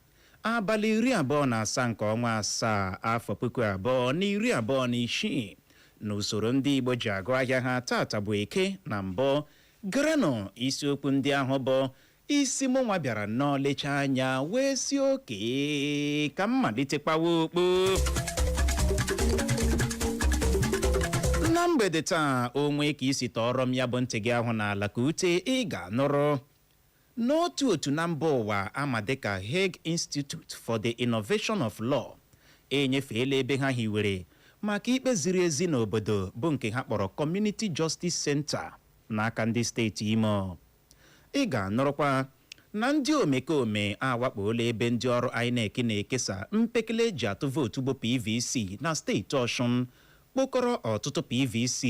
abalị 27 nke ọnwa asaa, afọ 2026, n'usoro ndị Igbo ji agụ ahịa ha. Tata bụ Eke. Na mbụ, gerenụ isiokwu ndị ahụ bụ isi. Mụnwa bịara nnọọ lechaa anya wee si oke ka m malite kpawa okpo na mgbede taa. Onwe ka isi tọọrọ m ya bụ ntị gị ahụ n'ala ka ute, ị ga-anụrụ n'otu otu na mba ụwa ama dịka Hague Institute for the Innovation of Law enyefeela ebe ha hiwere maka ikpe ziri ezi n'obodo, bụ nke ha kpọrọ Community Justice Center, n'aka ndị steeti Imo. Ị ga-anụrụkwa na ndị omekome awakpola ebe ndị ọrụ INEC na-ekesa mpekele eji atụ vootu bụ PVC na steeti Ọshụn, kpokọrọ ọtụtụ PVC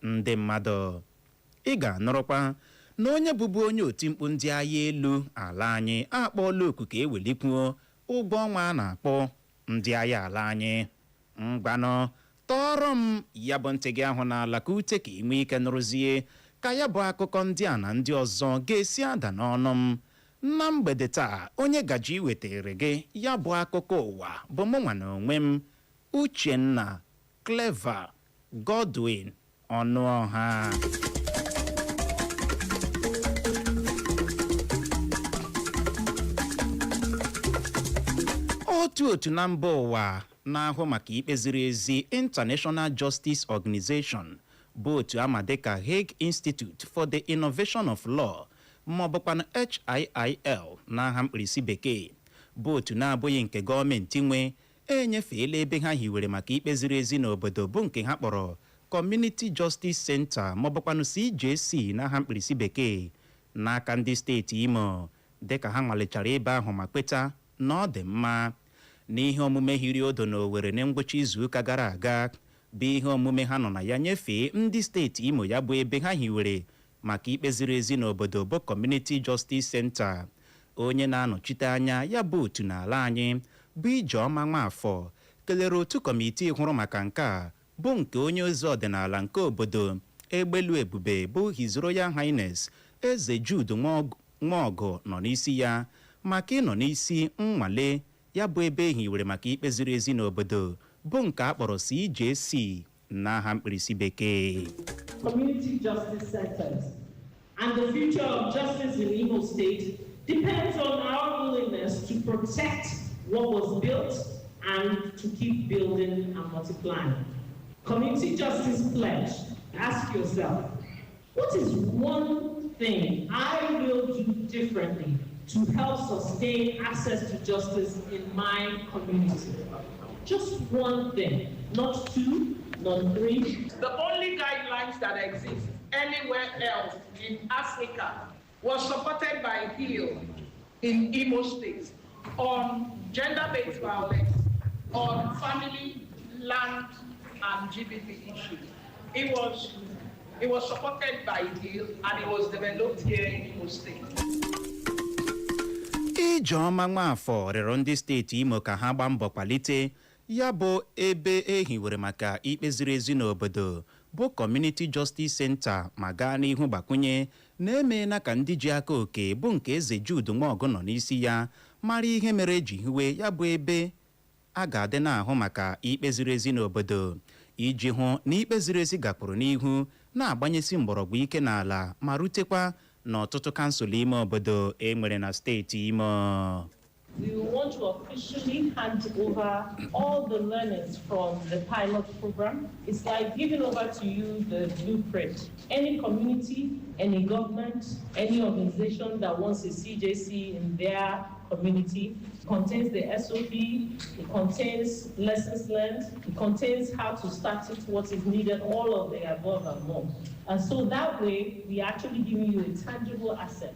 ndị mmadụ. Ị ga-anụrụkwa na onye bụbu onye otimkpu ndị agha elu ala anyị akpọọla oku ka ewelikwuo ụgwọ ọnwa a na-akpọ ndị agha ala anyị. Ngwanụ, tọọrọ m ya bụ ntị gị ahụ n'ala ka ute, ka ị nwee ike nụrụzie ka ya bụ akụkọ ndị a na ndị ọzọ ga-esi ada n'ọnụ m na mgbede taa. Onye gaji iwetere gị ya bụ akụkọ ụwa bụ mụnwa na onwe m, Uchenna Clever Godwin Ọnụọha. Otu otu na mba ụwa na-ahụ maka ikpe ziri ezi, International Justice Organization, bụ otu ama dịka Hague Institute for the Innovation of Law, ma ọ bụkwanụ HIIL n'aha mkpirisi bekee, bụ otu na-abụghị nke gọọmenti nwe, enyefeela ebe ha hiwere maka ikpe ziri ezi n'obodo, bụ nke ha kpọrọ Community Justice Center, ma ọ bụkwanụ CJC n'aha mkpirisi bekee, n'aka ndị steeti Imo, dịka ha nwalechara ebe ahụ ma kweta na ọ dị mma. N'ihe omume hiri odo na Owerri na ngwụcha izuụka gara aga, bụ ihe omume ha nọ na ya nyefee ndị steeti Imo ya bụ ebe ha hiwere maka ikpe ziri ezi n'obodo, bụ Community Justice Center, onye na-anọchite anya ya bụ otu n'ala anyị, bụ Ijeọma Nwafọ, kelere otu kọmitii hụrụ maka nke a, bụ nke onye ozi ọdịnala nke obodo Egbelu Ebube, bụ His Royal Highness Eze Jude Nwaọgụ nọ n'isi ya, maka ịnọ n'isi nnwale ya bụ ebe ehiwere maka ikpe ziri ezi n'obodo, bụ nke a kpọrọ CJC n'aha mkpirisi bekee. Community justice centers. And the future of justice in Imo State depends on our willingness to protect what was built and to keep building and multiplying. Community Justice Pledge. Ask yourself, what is one thing I will do differently to help sustain access to justice in my community? Just one thing, not two, not three. The only guidelines that exist anywhere else in Africa was supported by HEAL in Imo State on gender-based violence, on family, land, and GBV issues. It was supported by HEAL and it was developed here in Imo State. Ijeọma Nwafọ rịọrọ ndị steeti Imo ka ha gbaa mbọ kwalite ya bụ ebe e hiwere maka ikpe ziri ezi n'obodo, bụ Community Justice Center, ma gaa n'ihu gbakwunye na emeela ka ndị ji aka oke, bụ nke Eze Jude Nwaọgụ nọ n'isi ya, mara ihe mere eji hiwe ya bụ ebe a ga-adị na-ahụ maka ikpe ziri ezi n'obodo, iji hụ na ikpe ziri ezi gakwuru n'ihu na-agbanyesi mgbọrọgwụ ike n'ala ma rutekwa n'ọtụtụ kansụl ime obodo e nwere na steeti Imo. We want to officially hand over all the learnings from the pilot program. It's like giving over to you the blueprint. Any community, any government, any organization that wants a CJC in their community, contains the SOP, it contains lessons learned, it contains how to start it, what is needed, all of the above and more. And so that way, we are actually giving you a tangible asset.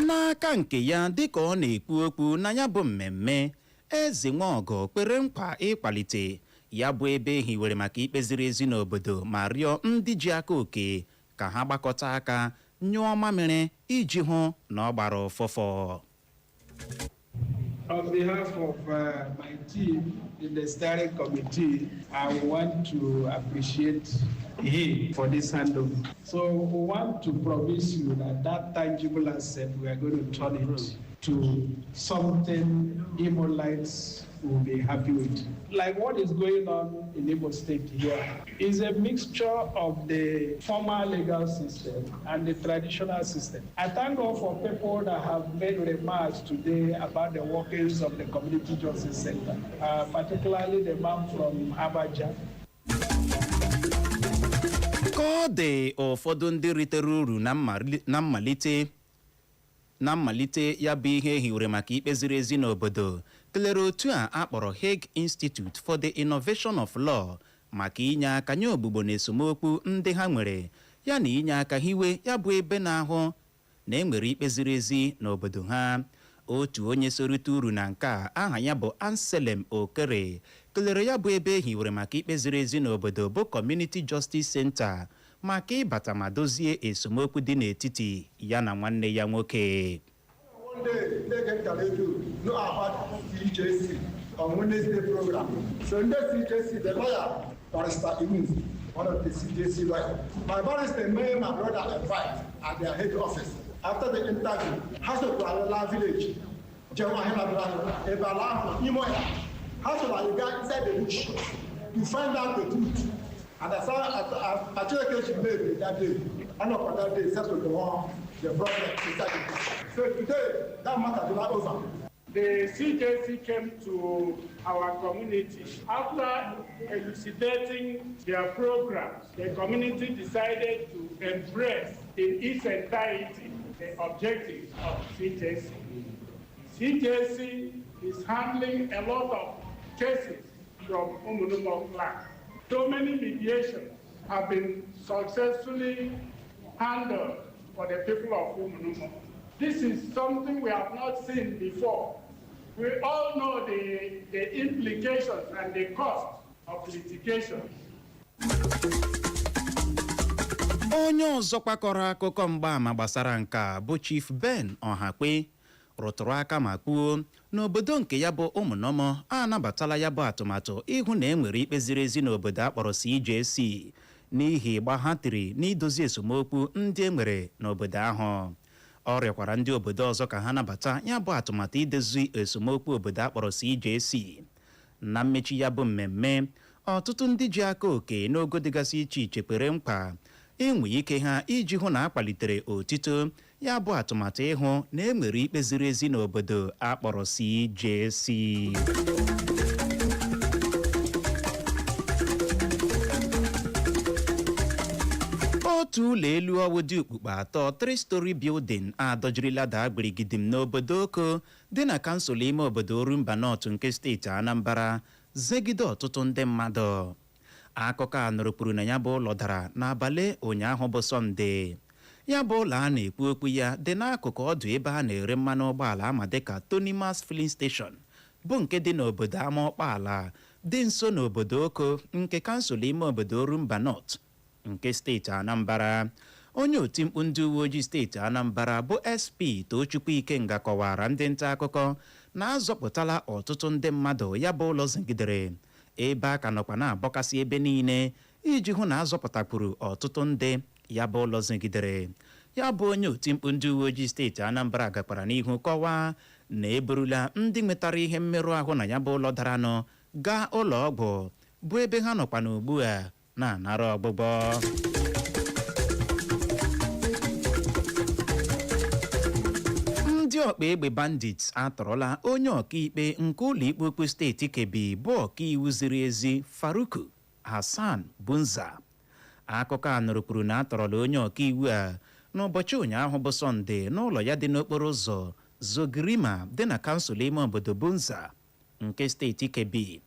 N'aka nke ya, dịka ọ na-ekwu okwu na ya bụ mmemme, Eze Nwaọgụ kwere nkwa ịkwalite ya bụ ebe ehiwere maka ikpe ziri ezi n'obodo, ma rịọ ndị ji aka oke ka ha gbakọta aka nyụọ mamịrị iji hụ na ọ gbara ụfụfụ. On behalf of my team in the steering committee, I want to appreciate him for this handover. So we want to promise you that that tangible asset, we are going to turn it to something Imolites will be happy with. Like what is going on in Imo State here is a mixture of the formal legal system and the traditional system. I thank God for people that have made remarks today about the workings of the Community Justice Center, particularly the man from Abacha. Ka ọ dị, ụfọdụ ndị ritere uru na mmalite ya bụ ihe ehiwere maka ikpe ziri ezi n'obodo kelere otu a akpọrọ Hague Institute for the Innovation of Law maka inye aka nye ogbugbo na esemokwu ndị ha nwere, ya na inye aka hiwe ya bụ ebe na-ahụ na enwere ikpe ziri ezi n'obodo ha. Otu onye sorite uru na nke a, aha ya bụ Anselm Okere, kelere ya bụ ebe ehiwere maka ikpe ziri ezi n'obodo bụ Community Justice Center maka ịbata ma dozie esemokwu dị n'etiti ya na nwanne ya nwoke. One day, they get radio know about CJC on Wednesday program. So in the CJC, the lawyer, Barrister Iwunzi, one of the CJC lawyer. My barrister made my brother invite at their head office. After the interview, ha sokwa Alala village, jewa ahịa ebe ala ahụ ime ọhịa. Ha soro anyị gaa inside the bush to find out the truth. And as I Chineke she made that day, anọkwa that day settle the problem inside the bush. So today, that matter is not over. The CJC came to our community. After elucidating their programs, the community decided to embrace in its entirety the objectives of CJC. CJC is handling a lot of cases from Umunumo clan. So many mediations have been successfully handled for the people of Umunumo. This is something we have not seen before. We all know the implications and the cost of litigation. Onye ọzọ kwakọrọ akụkọ mgbaàmà gbasara nke a bụ Chief Ben Ọhakpe, rụtụrụ aka ma kwuo n'obodo nke ya bụ Ụmụnọmọ anabatala ya bụ atụmatụ ịhụ na e nwere ikpe ziri ezi n'obodo akpọrọ CJC, n'ihi gba ha tiri n'idozi esemokwu ndị e nwere n'obodo ahụ. Ọ rịọkwara ndị obodo ọzọ ka ha nabata ya bụ atụmatụ idozi esemokwu obodo akpọrọ CJC. Na mmechi ya bụ mmemme, ọtụtụ ndị ji aka oke n'ogo dịgasị iche iche kwere nkwa inwe ike ha iji hụ na a kwalitere otito ya bụ atụmatụ ịhụ na e nwere ikpe ziri ezi n'obodo akpọrọ CJC. Otu ụlọ elu ọwụ dị okpukpe atọ, three story building, adọjirila daa gbirigidim n'obodo Oko dị na kansụl ime obodo Orumba North nke steeti Anambra, zegide ọtụtụ ndị mmadụ. Akụkọ a nụrụ kwuru na ya bụ ụlọ dara n'abalị ụnyaahụ bụ Sọnde. Ya bụ ụlọ a na-ekwu okwu ya dị n'akụkụ ọdụ ebe a na-ere mmanụ ụgbọala ama dịka Tonimas Filling Station, bụ nke dị n'obodo Amaọkpaala dị nso n'obodo Oko nke kansụl ime obodo Orumba North nke steeti Anambra. Onye otimkpu ndị uwe ojii steeti Anambra bụ SP Tochukwu Ikenga kọwara ndị nta akụkọ na azọpụtala ọtụtụ ndị mmadụ ya bụ ụlọ zigidere, ebe a ka nọkwa na-abọkasị ebe niile iji hụ na azọpụtakwuru ọtụtụ ndị ya bụ ụlọ zigidere. Ya bụ onye otimkpu ndị uwe ojii steeti Anambra gakwara n'ihu kọwaa na eburula ndị nwetara ihe mmerụ ahụ na ya bụ ụlọ daranụ gaa ụlọ ọgwụ, bụ ebe ha nọkwa n'ugbu a na-anara ọgbụgbọ. Ndị ọkpa egbe bandits atọrọla onye ọkaikpe nke ụlọikpe ukwu steeti Kebbi, bụ ọkaiwu ziri ezi Faruku Hassan Bunza. Akụkọ a nụrụ kwuru na atọrọla onye ọkaiwu a n'ụbọchị ụnyaahụ bụ Sọnde n'ụlọ ya dị n'okporo ụzọ Zogirima dị na kansụl ime obodo Bunza nke steeti Kebbi.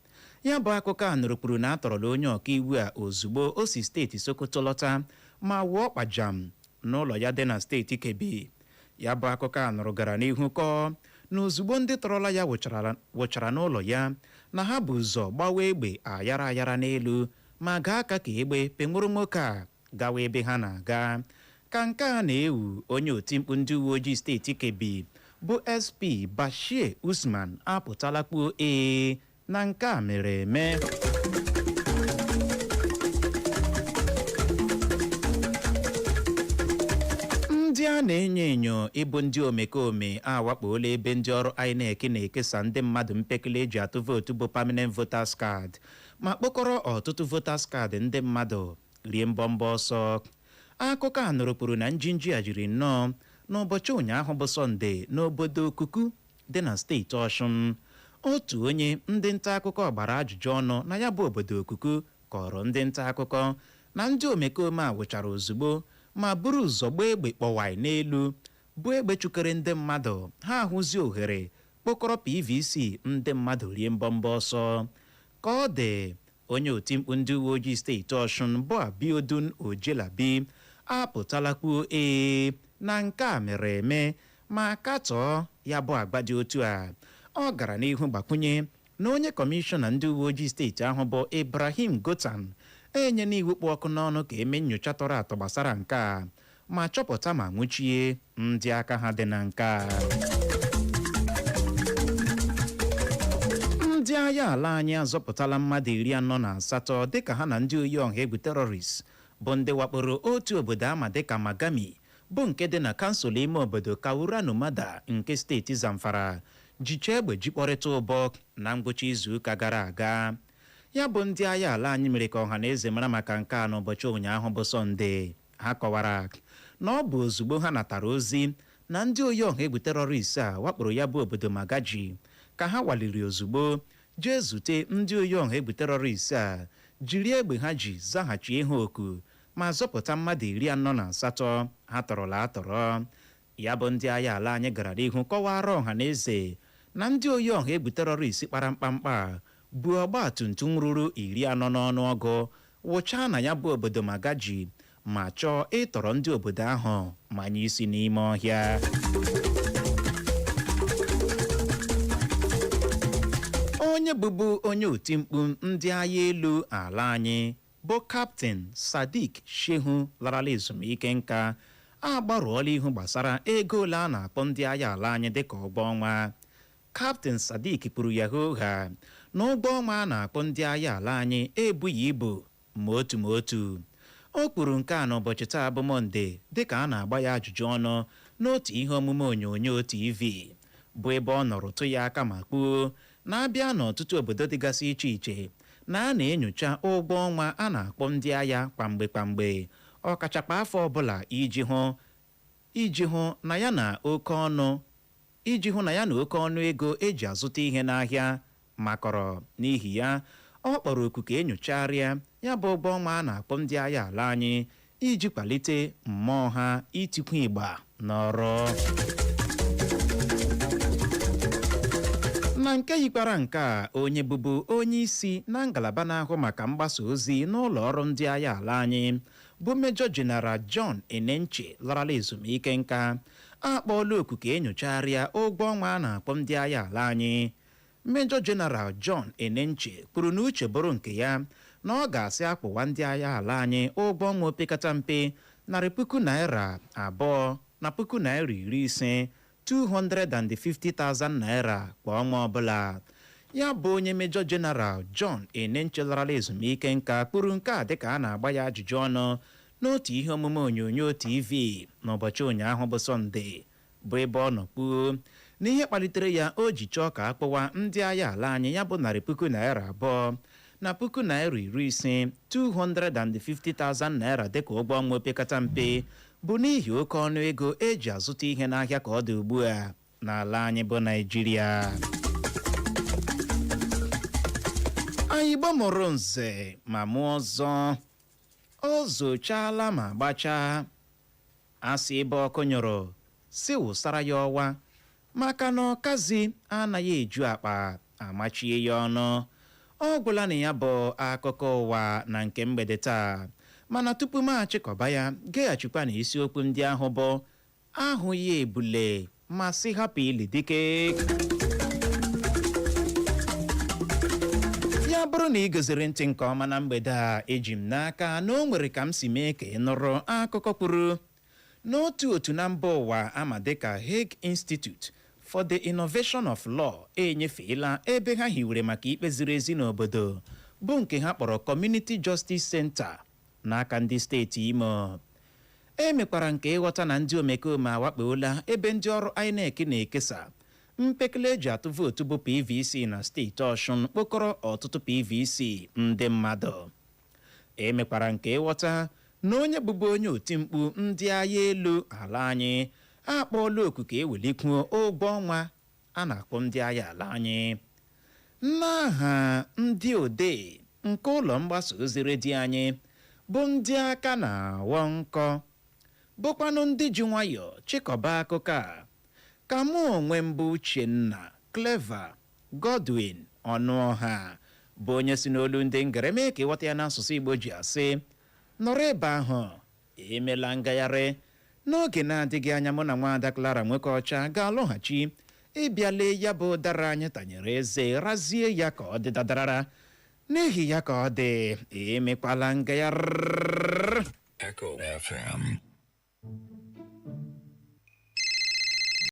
Ya bụ akụkọ a nụrụ kwuru na atọrọla onye ọkaiwu a ozugbo o si steeti Sokoto lọta ma wụọ kpajam n'ụlọ ya dị na steeti Kebbi. Ya bụ akụkọ a nụrụ gara n'ihu kọọ na ozugbo ndị tọrọla ya wụchara n'ụlọ ya, na ha bụ ụzọ gbawa egbe ayara ayara n'elu ma gaa aka ka egbe penwuru nwoke a gawa ebe ha na-aga. Ka nke a na-ewu, onye otimkpu ndị uwe ojii steeti Kebbi Bụ SP Bashir Usman apụtala kpuo ee na nke a mere eme. Ndị a na-enyo enyo ịbụ ndị omekome awakpola ebe ndị ọrụ INEC na-ekesa ndị mmadụ mpekele eji atụ vootu bụ permanent voters card, ma kpọkọrọ ọtụtụ voters card ndị mmadụ rie mbọmbọ ọsọ. Akụkọ a nụrụ kwuru na njinji a jiri nnọọ n'ụbọchị ụnyaahụ bụ Sọnde n'obodo Okuku dị na steeti Ọshụn. Otu onye ndị nta akụkọ gbara ajụjụ ọnụ na ya bụ obodo Okuku kọrọ ndị nta akụkọ na ndị omekome a wụchara ozugbo ma buru ụzọ gbaa egbe kpọwai n'elu, bụ egbe chụkere ndị mmadụ. Ha ahụzi ohere kpokọrọ PVC ndị mmadụ rie mbọmbọ ọsọ. Ka ọ dị, onye otimkpu ndị uwe ojii steeti Ọshụn bụ Abiodun Ojelabi apụtala kwuo ee na nke a mere eme, ma katọọ ya bụ agba dị otu a. Ọ gara n'ihu gbakwunye na onye kọmishọna ndị uwe ojii steeti ahụ bụ Ibrahim Gotan enyela iwu kpụ ọkụ n'ọnụ ka eme nyocha tọrọ atọ gbasara nke a, ma chọpụta ma nwụchie ndị aka ha dị na nke a. Ndị agha ala anyị azọpụtala mmadụ 48 dịka ha na ndị oyi ọha egwu terrorist bụ ndị wakporo otu obodo ama dịka Magami, bụ nke dị na kansụl ime obodo Kaura Numada nke steeti Zamfara, jicha egbe jikpọrịta ụbọ na ngwụcha izuụka gara aga. Ya bụ ndị agha ala anyị mere ka ọha na eze mara maka nke a n'ụbọchị ụnyaahụ bụ Sọnde. Ha kọwara na ọ bụ ozugbo ha natara ozi na ndị oyi ọha egwu terrorist a wakporo ya bụ obodo Magaji ka ha waliri ozugbo jee zute ndị oyi ọha egwu terrorist a, jiri egbe ha ji zaghachi ihe oku, ma zọpụta mmadụ 48 ha tọrọla atọrọ. Ya bụ ndị agha ala anyị gara n'ihu kọwara ọha na eze na ndị oyi ọha egwu terrorist kpara mkpamkpa bụ ọgba tum tum ruru 40 n'ọnụọgụ wụchaa na ya bụ obodo Magaji, ma chọọ ịtọrọ ndị obodo ahụ manye isi n'ime ọhịa. Onye bụbu onye otimkpu ndị agha elu ala anyị bụ Kaptịn Sadiq Shehu larala ezumike nka agbarụọla ihu gbasara ego ole a na-akpọ ndị agha ala anyị dịka ụgwọ ọnwa. Kaptịn Sadiq kwuru ya hooha na ụgwọ ọnwa a na-akpọ ndị agha ala anyị ebughị ibu ma otu ma otu. O kwuru nke a n'ụbọchị taa bụ Mọnde dịka a na-agba ya ajụjụ ọnụ n'otu ihe omume onyonyo TV, bụ ebe ọ nọrọ tụ ya aka ma kwuo na-abịa n'ọtụtụ obodo dịgasị iche iche na a na-enyocha ụgwọ ọnwa a na-akpọ ndị agha kwamgbe kwamgbe, ọkachakwa afọ ọbụla, iji hụ na ya na oke ọnụ iji hụ na ya na oke ọnụ ego eji azụta ihe n'ahịa makọrọ. N'ihi ya, ọ kpọrọ oku ka enyocharịa ya bụ ụgwọ ọnwa a na-akpọ ndị agha ala anyị iji kwalite mmụọ ha itikwu ịgba n'ọrụ. Na nke yikwara nke a, onye bụbu onye isi na ngalaba na-ahụ maka mgbasa ozi n'ụlọ ọrụ ndị agha ala anyị bụ Major General John Enenche larala ezumike nka akpọọla oku ka enyocharịa ụgwọ ọnwa a na-akpọ ndị agha ala anyị. Major General John Enenche kwuru na uche bụrụ nke ya, na ọ ga-asị akpụwa ndị agha ala anyị ụgwọ ọnwa opekata mpe ₦200,000 na ₦50,000, 250,000 naira kwa ọnwa ọbụla. Ya bụ onye Major General John Enenche larala ezumike nka kwuru nke a dịka a na-agba ya ajụjụ ọnụ n'otu ihe omume onyonyo TV n'ụbọchị ụnyaahụ bụ Sọnde, bụ ebe ọ nọ kpuo n'ihe kpalitere ya o ji chọọ ka akpụwa ndị agha ala anyị ya bụ ₦200,000 na ₦50,000, 250,000 naira, dịka ụgwọ ọnwa opekata mpe, bụ n'ihi oke ọnụ ego eji azụta ihe n'ahịa ka ọ dị ugbu a n'ala anyị bụ Naijiria. Anyị gbamụrụ nze ma mụọ ọzọ, o zochaala ma gbachaa. Asị ebe ọkụ nyụrụ si wụsara ya ọwa, maka na ọkazi anaghị eju akpa amachie ya ọnụ. Ọ gwụla na ya bụ akụkọ ụwa na nke mgbede taa, mana tupu m achịkọba ya, geghachikwa na isiokwu ndị ahụ bụ ahụghị ebule ma sị hapụ ili dike. Ya bụrụ na ị goziri ntị nke ọma na mgbede a, eji m n'aka na o nwere ka m si mee ka ị nụrụ akụkọ kwuru n'otu otu na mba ụwa ama dịka Hague Institute. for the Innovation of Law enyefeela ebe ha hiwere maka ikpe ziri ezi n'obodo, bụ nke ha kpọrọ Community Justice Center, n'aka ndị steeti Imo. E mekwara nke ịghọta na ndị omekome awakpoola ebe ndị ọrụ INEC na-ekesa mpekele eji atụ vootu bụ PVC na steeti Ọshụn, kpokọrọ ọtụtụ PVC ndị mmadụ. E mekwara nke ịghọta na onye bụbu onye otimkpu ndị agha elu ala anyị akpọọla oku ka ewelikwuo ụgwọ ọnwa a na-akwụ ndị agha ala anyị. N'aha ndị odee nke ụlọ mgbasa ozi redio anyị, bụ ndị aka na-aghọ nkọ, bụkwanụ ndị ji nwayọọ chịkọba akụkọ a, ka mụ onwe m bụ Uchenna Clever Godwin Ọnụọha, bụ onye si n'olu ndị ngere mee ka ịghọta ya n'asụsụ Igbo, ji asị nọrọ ebe ahụ, emela ngagharị. N'oge na-adịghị anya, mụ na nwaada Clara Nwoke Ọcha ga-alọghachi ịbịa lee ya bụ ụdara anyị tanyere eze, razie ya ka ọ dị dadarara. N'ihi ya, ka ọ dị, emekwala ngagharị. Echo FM.